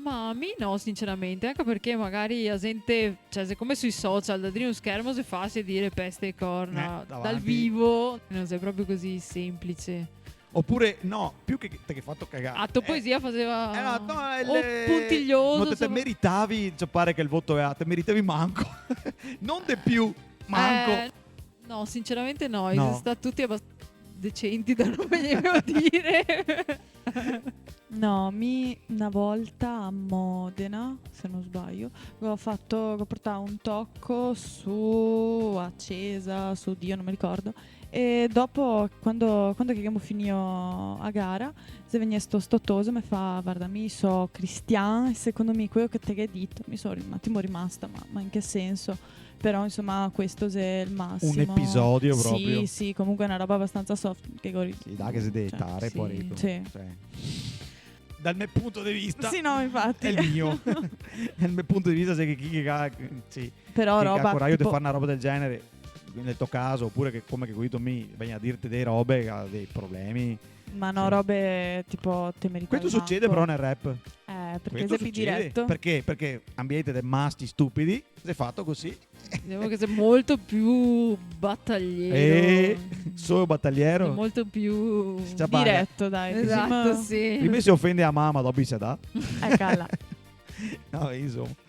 Ma mi no, sinceramente, anca parché magari la gente, cioè, sicome sui social, da drio un schermo xe facile dire peste e corna, Eh, davanti. Dal vivo no xe proprio così semplice. Opure, no, più che te ghe fato cagare. A to poesia faceva Eh, no, no, el, un puntiglioso, no te, te insoma. Meritavi, cioè, pare che el voto xe, te meritavi manco. No de più, manco. Eh, no, sinceramente no, No. xe stà tuti abbastanza decenti da no vegnerlo a dire. No, mi na volta a Modena, se no sbaglio, go fato, go portà un toco su a cesa, su Dio, no me ricordo. E dopo, quando, quando che ghemo finìo a gara, xe vegnesto sto toso e me fa: "Varda, mi so cristian e secondo mi quelo che te ghe dito", mi so un atimo rimasta: "Ma, ma in che senso?" Però, insoma, questo xe el masimo. Un episodio Sì, proprio. Sì, comunque xe na roba abastanza soft. Che gori- Sì, dai, che xe de cioè, tare, sì. poareto. Sì. Cioè, dal me punto de vista, Sì, no, infati. xe el mio. Dal me punto de vista, xe che chi che ga, sì, Però chi che ga roba corajo de tipo fare na roba del genere, nel to caso, opure che, come che go dito mi, vegna a dirte dee robe, che ga dei problemi. Ma no, sì, robe tipo te meriti manco. Questo sucede però nel rap. Eh, parché questo xe pì direto. Parché? Parché ambiente de masti stupidi, xe fato cusì. Diciamo che xe molto più batagliero. Eh, solo batagliero? Xe molto più direto, dai, esato, diciamo. Sì. Prima se ofende a mama, dopo se dà. Ecola. No, insoma.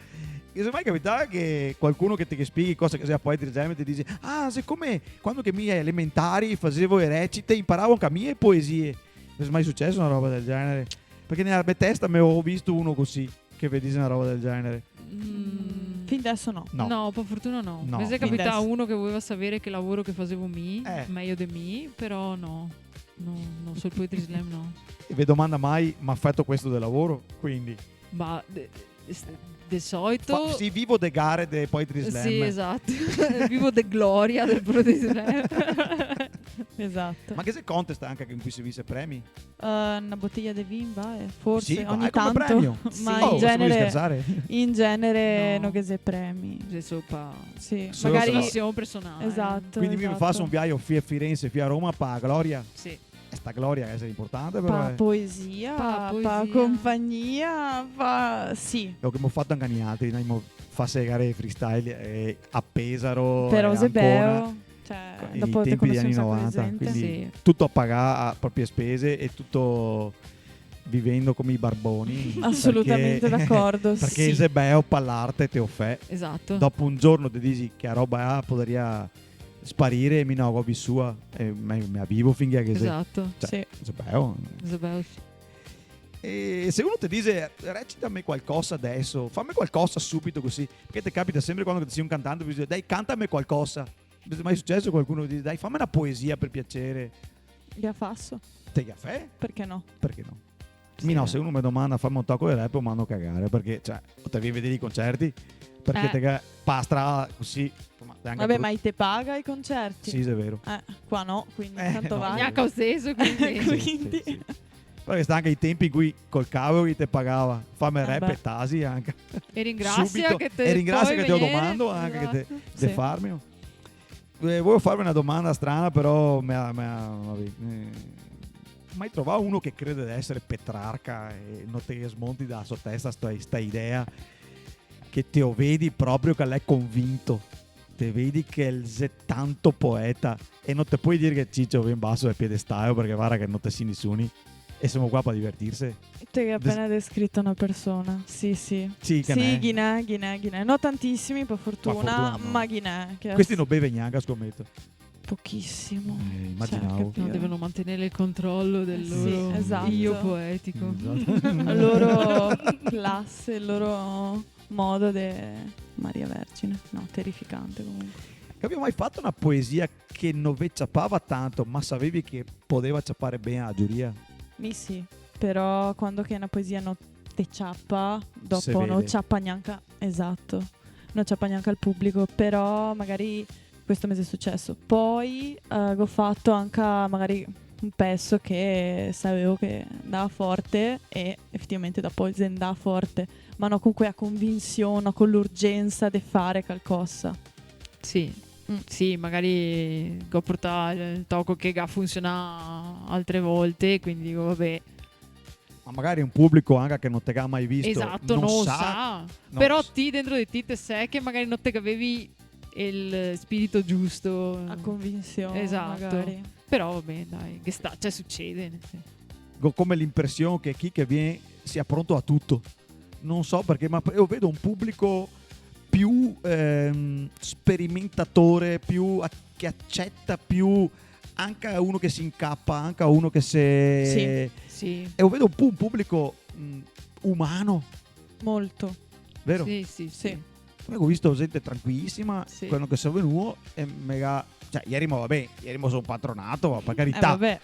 Che xe mai capità che qualcuno che te ghe spieghi cosa che xe a poetry slam te dixe: "Ah, xe come quando che mi ae elementari fasevo e recite, inparavo anca mi e poesie." No xe mai suceso na roba del genere? Parché nela me testa me go visto uno cusì, che ve dixe na roba del genere. Mm. Fin deso no. No. No, par fortuna no. No. Me xe capità uno che voleva savere che lavoro che fasevo mi, eh, mejo de mi, però no. No, no so el poetry slam, no. E ve domanda mai: "Ma feto questo de lavoro?" Quindi. Ma de, de solito... Fa-, sì, vivo de gare de poetry slam. Sì, esato. Vivo de gloria del poetry slam. Esato. Ma ghe xe contest anca in cui se vinse premi? Eh, na boteia de vin, va, eh, forse, sì, ogni tanto. Sì, va, xe come premio. Ma in genere, scherzare. In genere no ghe xe premi. Xe solo pa... Sì, solo magari... Pasion personale. Esato, esato. Quindi mi faso un viaio fia Firenze, fia Roma, pa gloria. Sì. E sta gloria xe inportante, però, eh. Pa poesia, pa poesia, pa compagnia, pa, sì. Lo che ghemo fato anca nialtri, no? Ghemo fato gare freestyle, eh, a Pesaro, però xe beo. Cioè, dopo te conose un saco de zente. Quindi sì, tuto a pagà a proprie spese e tuto vivendo come i barboni. Asolutamente d'acordo, sì. Parché xe beo, pa l'arte te o fè. Esato. Dopo un giorno te disi che a roba là podaria sparire, mi no go bisù, e me, me a vivo finché che xe. Esato. Cioè, sì, xe beo. Xe beo, sì. E se uno te dixe: "Recitame qualcosa deso, fame qualcosa subito cusì", parché te capita senpre quando che te si un cantante, te dixe: "Dai, cantame qualcosa." Xe mai suceso qualcuno che dixe: "Dai, fame na poesia par piaser"? Ghe a faso. Te ghe a fè? Parché no? Parché no? Sì. Mi no, se uno me domanda: "Fame un toco de rap", lo mando a cagare, parché, cioè, o te vien a vedere i concerti, parché, eh, te ga-, pa strada cusì, insoma, xe anca... Vabè, brut-, ma i te paga i concerti? Sì, xe vero. Eh, qua no, quindi, eh, tanto no, vale. Gnanca lo steso, quindi. Sì, sì, quindi sì. Parché xe stà anca i tenpi in cui col cavolo i te pagava. Fame rap e tasi anca. Eh beh. E ringrasia che te, e ringrasia che te lo domando anca, che te, esato, de farmelo. Eh, voio farve na domanda strana, però me, me, vabè, eh, mai trovà uno che crede de esare petrarca e no te smonti da so testa sta, sta idea, che te o vedi proprio che l'è convinto, te vedi che el xe tanto poeta e no te pol dir che: "Cicio, vien baso dal piedestal, parché varda che no te si nisuni." E semo qua par divertirse. Te ghe apena descrito na persona. Sì, sì. Sì, ghinè, ghinè, ghinè. No tantisimi, par fortuna, ma ghinè. Questi no beve gnanca, scometo. Pochisimo. Eh, imaginavo. Cioè, capìo? No, devono mantenere il controllo del loro io poetico. Sì, esato. Esato. La loro classe, il loro modo de Maria Vergine. No, terificante comunque. Gavìo mai fato na poesia che no ve ciapava tanto, ma savevi che podeva ciapare ben a giuria? Mi sì, però quando che na poesia no te ciapa, dopo no ciapa gnanca, esato, no ciapa gnanca el publico, però magari questo me xe suceso. Poi, eh, go fato anca magari un peso che savevo che ndava forte e efetivamente dopo xe ndà forte, ma no con quea convinsion, no con l'urgensa de fare calcosa. Sì. Mm. Sì, magari go portà el toco che ga funsionà altre volte, quindi digo, vabè. Ma magari un publico anca che no te ga mai visto, esato, no sa, no sa. Però ti dentro de ti te sè che magari no te gavevi el spirito giusto. A convinsion, esato, magari. Però, vabè, dai, che sta, cioè, sucede, nel senso. Go come l'inpresion che chi che vien sia pronto a tuto. No so parché, ma io vedo un publico più, ehm, sperimentatore, più a-, che aceta più anca uno che se incapa, anca uno che se... Sì, sì. E lo vedo un po' un publico, mm, umano. Molto. Vero? Sì, sì, sì. Sì. Parché go visto zente tranquilisima, sì, quando che so vegnù, e me ga-, cioè, ierimo, vabè, ierimo sul patronato, par carità. Eh, vabè.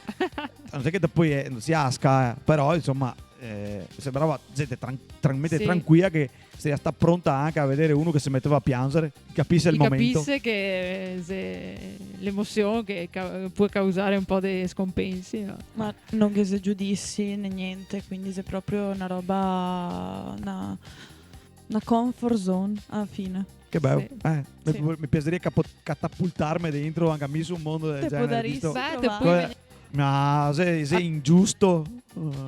No xe che te pol, eh, no sia a Sca, però, insoma, eh, sembrava zente tran-, talmente tranquila che se sta pronta anca a vedere uno che se meteva a pianzare, capise el momento. Capise che, eh, xe l'emosion che ca-, pol causare un po' de scompensi, no? Ma no ghe xe giudisi né gnente, quindi xe proprio na roba, na, na comfort zone, ala fine. Che bel. Sì. Eh, me, sì, me piasaria capo-, catapultarme dentro anca mi su un mondo del genere, visto? Te podarisi provare. Beh, te pol vegner. Ma xe, xe ingiusto.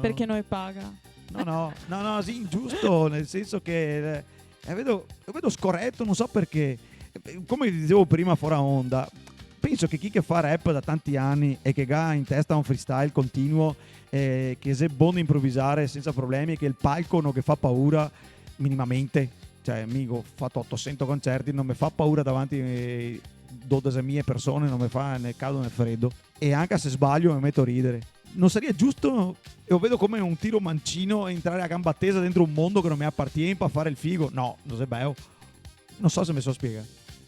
Parché no i paga. No, no, no, no, sì, ingiusto, nel senso che, eh, eh, vedo, lo vedo scoreto, no so parché. Eh, come disevo prima fora onda, penso che chi che fa rap da tanti ani e che ga in testa un freestyle continuo, eh, che xe bon de improvisare sensa problemi, che el palco no ghe fa paura minimamente. Cioè, mi go fato otosento concerti, no me fa paura davanti, eh, dodesemila persone, no me fa né caldo né fredo. E anca se sbalio me meto a ridere. No saria giusto, e lo vedo come un tiro mancino, entrare a gamba tesa dentro un mondo che no me apartien par fare el figo? No, no xe beo. No so se me so spiegà.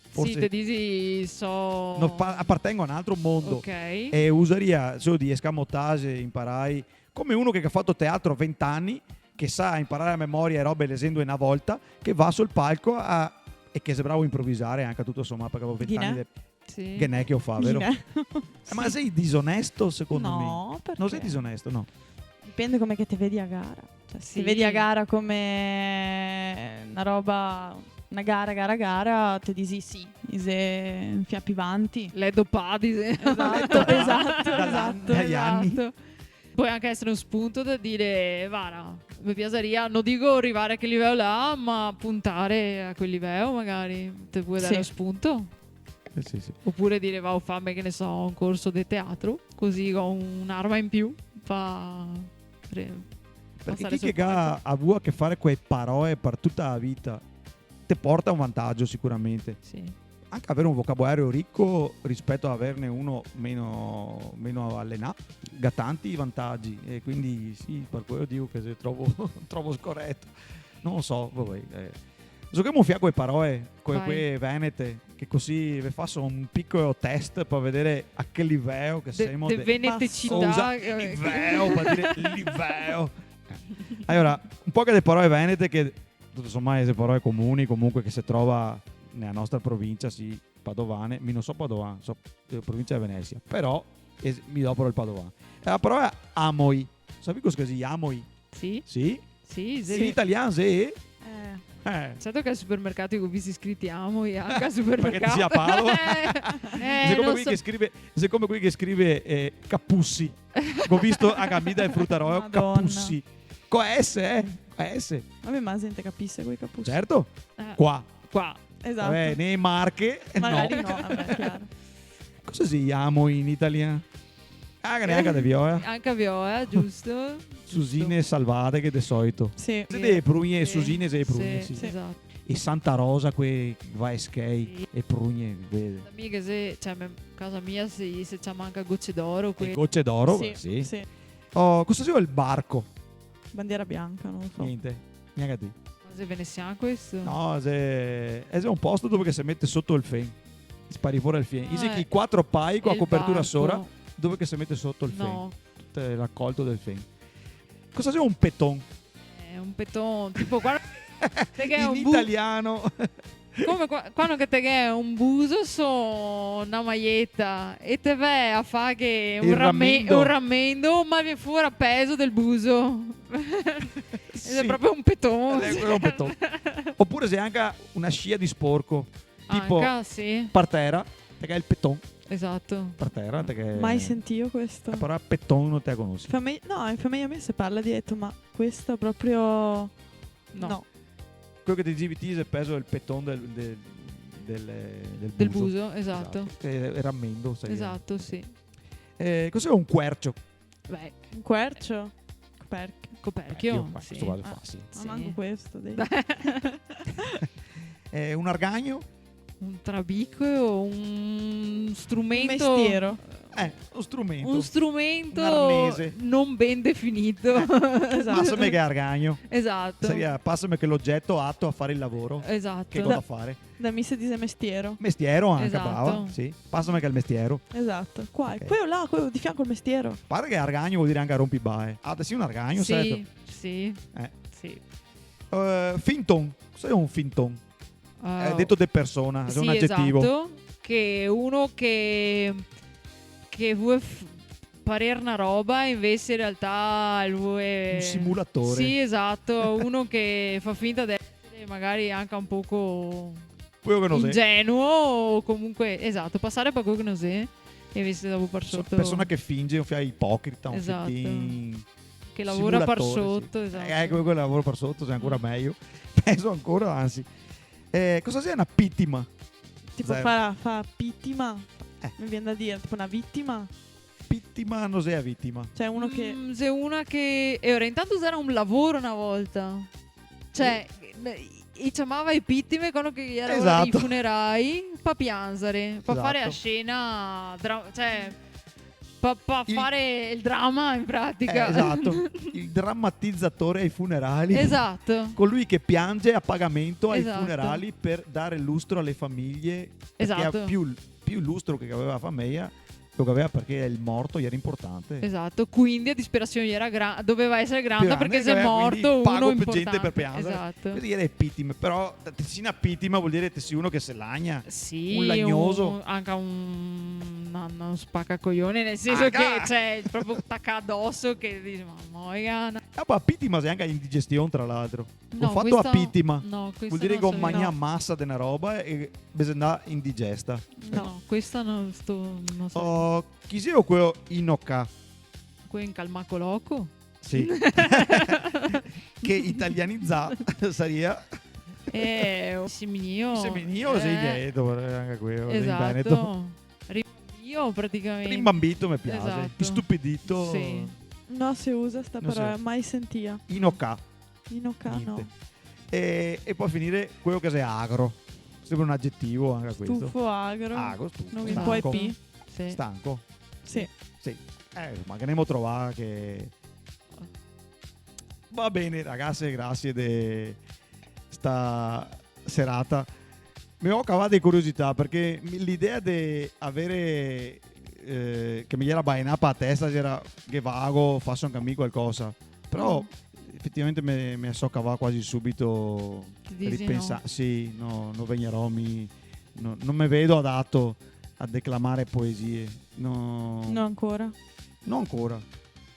Forse. Sì, te disi so... No, pa-, apartengo a un altro mondo. Ok. E usaria solo de escamotage, imparai, come uno che, che ga fato teatro vent'ani, che sa inparare a memoria e robe lesendo na volta, che va sul palco a, e che xe bravo a improvisare anca tuto somà, parché go vent'ani de... Sì. Ghe n'è che lo fa, vero? Ghe n'è. Eh, ma xe disonesto, secondo me? No, parché? No xe disonesto, no. Dipende come che te vedi a gara. Cioè, se te vedi a gara come na roba, na gara, gara, gara, te disi sì, i xe un fià pi vanti. L'è dopà, disi. Esato, esato, esato, esato. Pol anca esare un spunto da dire, "Vara, me piasaria, no digo rivare a quel liveo là, ma puntare a quel liveo, magari." Te pol dare un spunto. Eh, sì, sì. Opure dire, "Vao farme, che ne so, un corso de teatro, cusì go un'arma in più pa re-, pasare sul palco." Parché chi che ga avuo a che fare co e paroe par tuta la vita, te porta un vantagio sicuramente. Sì. Anca avere un vocabolario rico rispeto a averne uno meno, meno alenà, ga tanti vantagi, e quindi sì, par quelo digo che xe tropo, tropo scoreto. No so, vabè, eh. Zoghemo un fià co e paroe, co e, co e venete, che cusì ve faso un picolo test par vedere a che liveo che semo de, de venetecità. Usa liveo par dire liveo. Alora, un poco de paroe venete che, tuto somà, xe paroe comuni, comunque che se trova nela nostra provincia, sì, padovane, mi no so padovan, so, eh, provincia de Venesia, però, eh, mi doparo el padovan. E la paroa amoi. Savi cosa che xe amoi? Sì. Sì? Sì, sì. In italian xe? Eh. Eh. Certo che al supermercato i go visti scriti amoi, anca al supermercato. Parché te si a Padova? Eh, eh, xe come quei che scrive, xe come quei che scrive, eh, capussi. Go visto anca mi dal frutarolo, Madona. Capussi. Co S, eh? Co S. Vabè, ma la zente capise co i capussi. Certo. Eh. Qua. Qua. Esato. Vabè, ne Marche, magari no. No, vabè, ciaro. Cosa xe amoi in italian? Ah, che neanca de viola. Anca viola, giusto? Susine salvate, che de solito. Sì. Xe de prugne, sì. Susine xe de prugne, sì, sì, sì. Esato. E Santa Rosa, che va a schei, sì, e prugne, vede. Amiche, se, cioè, me, casa mia se, se ciama anca goce d'oro, e goce d'oro, sì, sì. Oh, cosa xe el barco? Bandiera bianca, no lo so. Gnente, gnanca ti. Ma xe venesian questo? No, xe, eh, xe un posto dove che se mete soto el fen. Spari fora el fen. Ah, i xe quei quatro pai co la copertura sora, dove che se mete soto el fen. No. Tuto el racolto del fen. Cosa xe un peton? Eh, un peton, tipo, quando te ghe un bu-, in italian. Come qua-, quando che te ghe un buso so na maieta e te ve a fare un rame-, un ramendo, ma vien fora pezo del buso. Sì. Xe proprio un peton. Eh, xe un peton. Opure xe anca na scia de sporco. Tipo, anca, sì. Par tera, te ghe el peton. Esato. Par tera, te ghe... Mai sentìo questo. La paroa peton no te la conosi? Fameja, no, in fameja mia se parla dialeto, ma questo proprio no. No. Quelo che te dixevi ti xe pezo el peton del, del, del, del buso. Del buso, esato. Esato. Che xe ramendo, saria. Esato, sì. Eh, cos'è un quercio? Beh. Un quercio? Coperchio. Coperchio, coperchio, sì. Questo qua lo fa, sì. Ah, sì. Ma manco questo, dai. Eh, un argagno? Un trabico, un strumento. Un mestiero. Eh, un strumento. Un strumento. Un arnese. Non ben definito. Eh, esato. Pasame che argagno. Esato. Saria, pasame che l'oggetto atto a fare il lavoro, esato, che go da fare. Da mi se dixe mestiero. Mestiero anca, esato, brava, sì. Pasame che el mestiero. Esato. Qua, ok, quelo là, quelo de fianco al mestiero. Pare che argagno vol dire anca rompibae. Ah, te si un argagno, sì, certo. Sì. Eh. Sì. Eh, finton. Cos'è un finton? Eh, deto de persona, sì, xe un agetivo. Esato, che uno che, che vol f-, parer na roba, invese in realtà el vol... Un simulatore. Sì, esato, uno che fa finta de esare magari anca un poco Queo che no xe. Ingenuo o comunque, esato, pasare par queo che no xe e vestirse da lavoro par soto. Persona che finge, un fià ipocrita, un fià... Esato. Che lavora par soto, esato. Eh, eco, queo che lavora par soto, xe ancora mejo. Pezo ancora, anzi. Eh, cosa xe na pitima? Tipo, fa, fa pitima. Eh. Me vien da dir, tipo, na vitima. Pitima no xe a vitima. Cioè, uno che... Mm, xe una che... E ora, intanto gera un lavoro na volta. Cioè, eh, i ciamava e pitime quando che gera ora dei funerai, pa pianzare, pa fare a scena, dra-, cioè, pa, pa fare el drama in pratica. Eh, esato. El dramatizatore ai funerali. Esato. Colui che piange a pagamento ai funerali per dare lustro alle famiglie, perché ha più, più lustro che gaveva la fameja, lo gaveva parché el morto gera inportante. Esato, quindi a disperasion gera gra-, doveva esare granda, parché se xe morto uno inportante. Pago gente par pianzare. Esato. Queste gera e pitime, però te si na pitima vol dire te si uno che se lagna, un lagnoso. Sì, un, anca un, no, no, spacacoglione, nel senso che, cioè, proprio tacà doso che dixe, "Ma moia, no." Eh, ma pitima xe anca indigestion, tra l'altro. No, go fato a pitima. No, questa no so. Vol dire che go magnà masa de na roba e me xe ndà indigesta. No, questa no sto, no so. Oh, chi xelo queo in oca? Queo in calmaco loco? Sì. Che italianizà saria? Eh, seminìo. Seminìo, sì, eh, dialeto, anca queo, in veneto. Esato. Rimbanbìo, praticamente. Rimbambito me piaxe. Esato. Istupidito. Sì. No se usa sta parola, mai sentìa. In oca. In oca, no. Gnente. E, e po finire queo che xe agro. Senpre un agetivo anca questo. Stufo, agro. Agro, stufo, stanco. No ghe ne pol pì. Sì. Stanco. Sì. Sì. Eh, ma che ndemo a trovar che... Va ben, ragase, grasie de sta serata. Me go cavà de curiosità, parché mi, l'idea de avere, eh, che me gera baenà pa la testa, gera che vago, faso anca mi qualcosa. Però, efetivamente, me, me so cavà quasi subito. Te disi ripensa-, no? Sì, no, no vegnerò, mi, no, no me vedo adato a declamare poesie. No. No ancora. No ancora.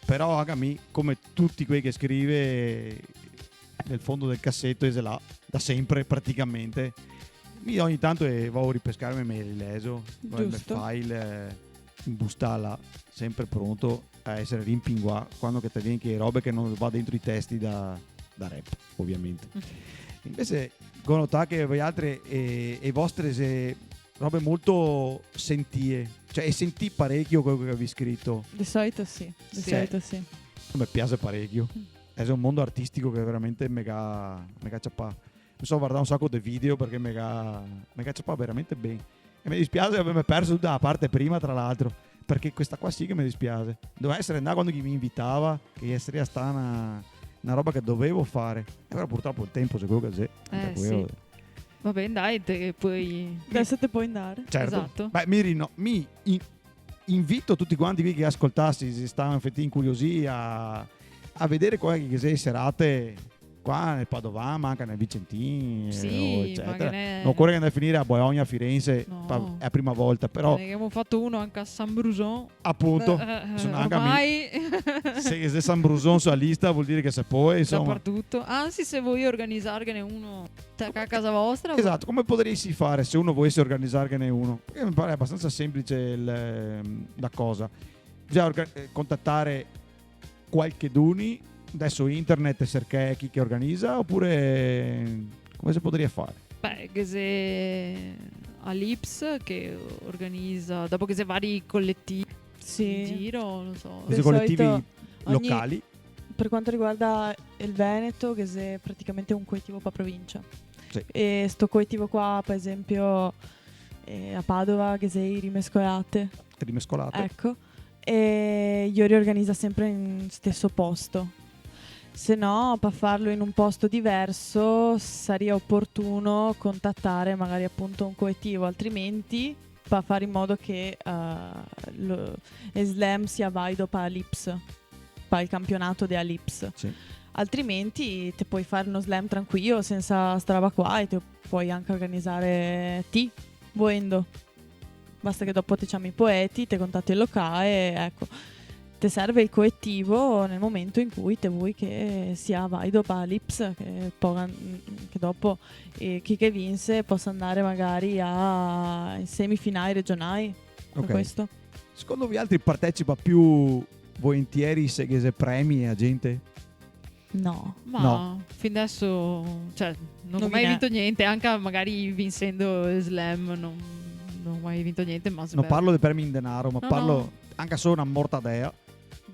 Però anca mi, come tuti quei che scrive, nel fondo del caseto, e xe là, da senpre, praticamente. Mi ogni tanto, eh, vao a ripescarme, me li lexo, go el me file, eh, in bustala, senpre pronto a esare rimpinguà quando che te vien che robe che no va dentro i testi da, da rap, ovviamente. Invese, go notà che voialtre, eh, e vostre xe robe molto sentie, cioè, e sentì parechio queo che gavì scrito? De solito sì, de solito sì. Sì. Me piaxe parechio. Mm. Xe un mondo artistico che veramente me ga, me ga ciapà. Me so vardà un saco de video parché me ga, me ga ciapà veramente ben. E me dispiaxe averme perso tuta la parte prima, tra l'altro, parché questa qua sì che me dispiaxe. Doveva esare ndà quando che i me invitava, che saria stà na, na roba che dovevo fare. E però purtropo el tenpo xe queo che xe. Eh, sì. Va ben, dai, te pol... Deso te pol ndare. Certo. Esato. Beh, mi rino-, mi in-, invito tuti quanti quei che ascoltasi, se sta un fetin incuriosì, a, a vedare qualche che xe serate qua nel Padovan, ma anca nel Vicentin, sì, eh, o ecetera. Ma che ne... No ocore che ndè a finire a Bologna, a Firenze, no, pa-, xe la prima volta, però... Ne gavemo fato uno anca a San Bruson. Apunto, eh, eh, eh, son anca mi. Ormai. Se, se San Bruson su la lista vol dire che se pol, insoma. Dapartuto. Anzi, se volì organizarghene uno, cioè, a casa vostra. Esato, come podarisi fare se uno volese organizarghene uno? Parché me pare abastansa senplice el, ehm, la cosa. Bisogna orga-, eh, contatare qualcheduni, deso internet, serchè chi che organiza, opure come se podaria fare? Beh, ghe xe a l'Ips che organiza, dopo ghe xe vari coletivi in giro, no so. Sì. De solito ogni, coletivi locali? Per quanto riguarda el Veneto, ghe xe praticamente un coletivo pa provincia. Sì. E sto coletivo qua, par esempio, eh, a Padova, ghe xe i Rimescolate. Rimescolate. Eco. E i lo organiza senpre in steso posto. Se no, pa farlo in un posto diverso, saria oportuno contatare magari apunto un coletivo, altrimenti pa fare in modo che, eh, lo, el slam sia valido pa l'Ips, pa el campionato de l'Ips. Sì. Altrimenti te pol fare uno slam tranquilo, sensa sta roba qua, e te pol anca organizare ti, volendo. Basta che dopo te ciami i poeti, te contati el locale, eco. te serve el coetivo nel momento in cui te vuoi che sia valido pa' l'I P S, che po-, che dopo, eh, chi che vinse posa ndare magari a, in semifinali regionali, par Ok. questo. Secondo vialtri partecipa più volentieri se ghe xe premi a gente? No. Ma No. fin adesso, cioè, non, Non ho mai mi ne- vinto niente, anche magari vincendo il slam non, non ho mai vinto niente, ma se No beh, parlo de premi in denaro, ma No, parlo no. anca solo na mortadea,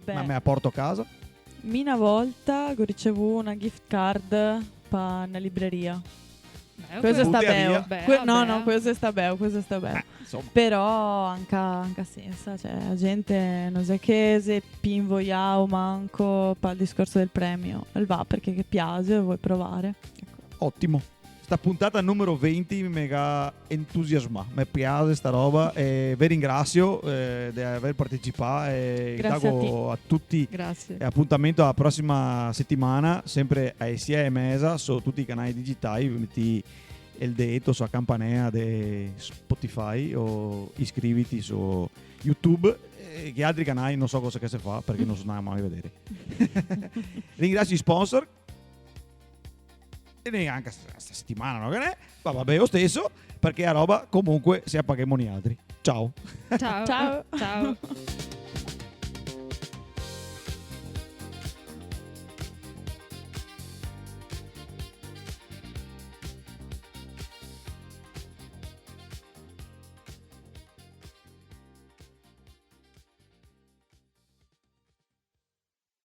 Beh, ma me la porto a casa. mi na volta go ricevù na gift card pa' na libreria. beh, Questo ok. sta Buteria. beo. Beh, Que- no, vabbè. no, questo sta beo, questo sta beo. Eh, insoma. Però anca, anca sensa, cioè, la gente no xe che xe pi invoià o manco pal discorso del premio. El va perché ghe piaxe, el vol provare. Otimo. Sta puntata numero venti me ga entusiasmà, me piaxe sta roba e ve ringrasio, eh, de aver partecipà e Grazie a dago a tuti Grazie. e apuntamento a la prosima setimana, sempre ae sie e meza, su tuti i canai digitai, metì el deto su la campanea de Spotify o iscriviti su YouTube e che altri canai, no so cosa che se fa, parché no so ndà mai a vedere. Ringrasio i sponsor. E neanca sta, sta setimana, no? Che ne? Ma va ben lo steso, parché la roba comunque se la paghemo nialtri. Ciao. Ciao. Ciao. Ciao.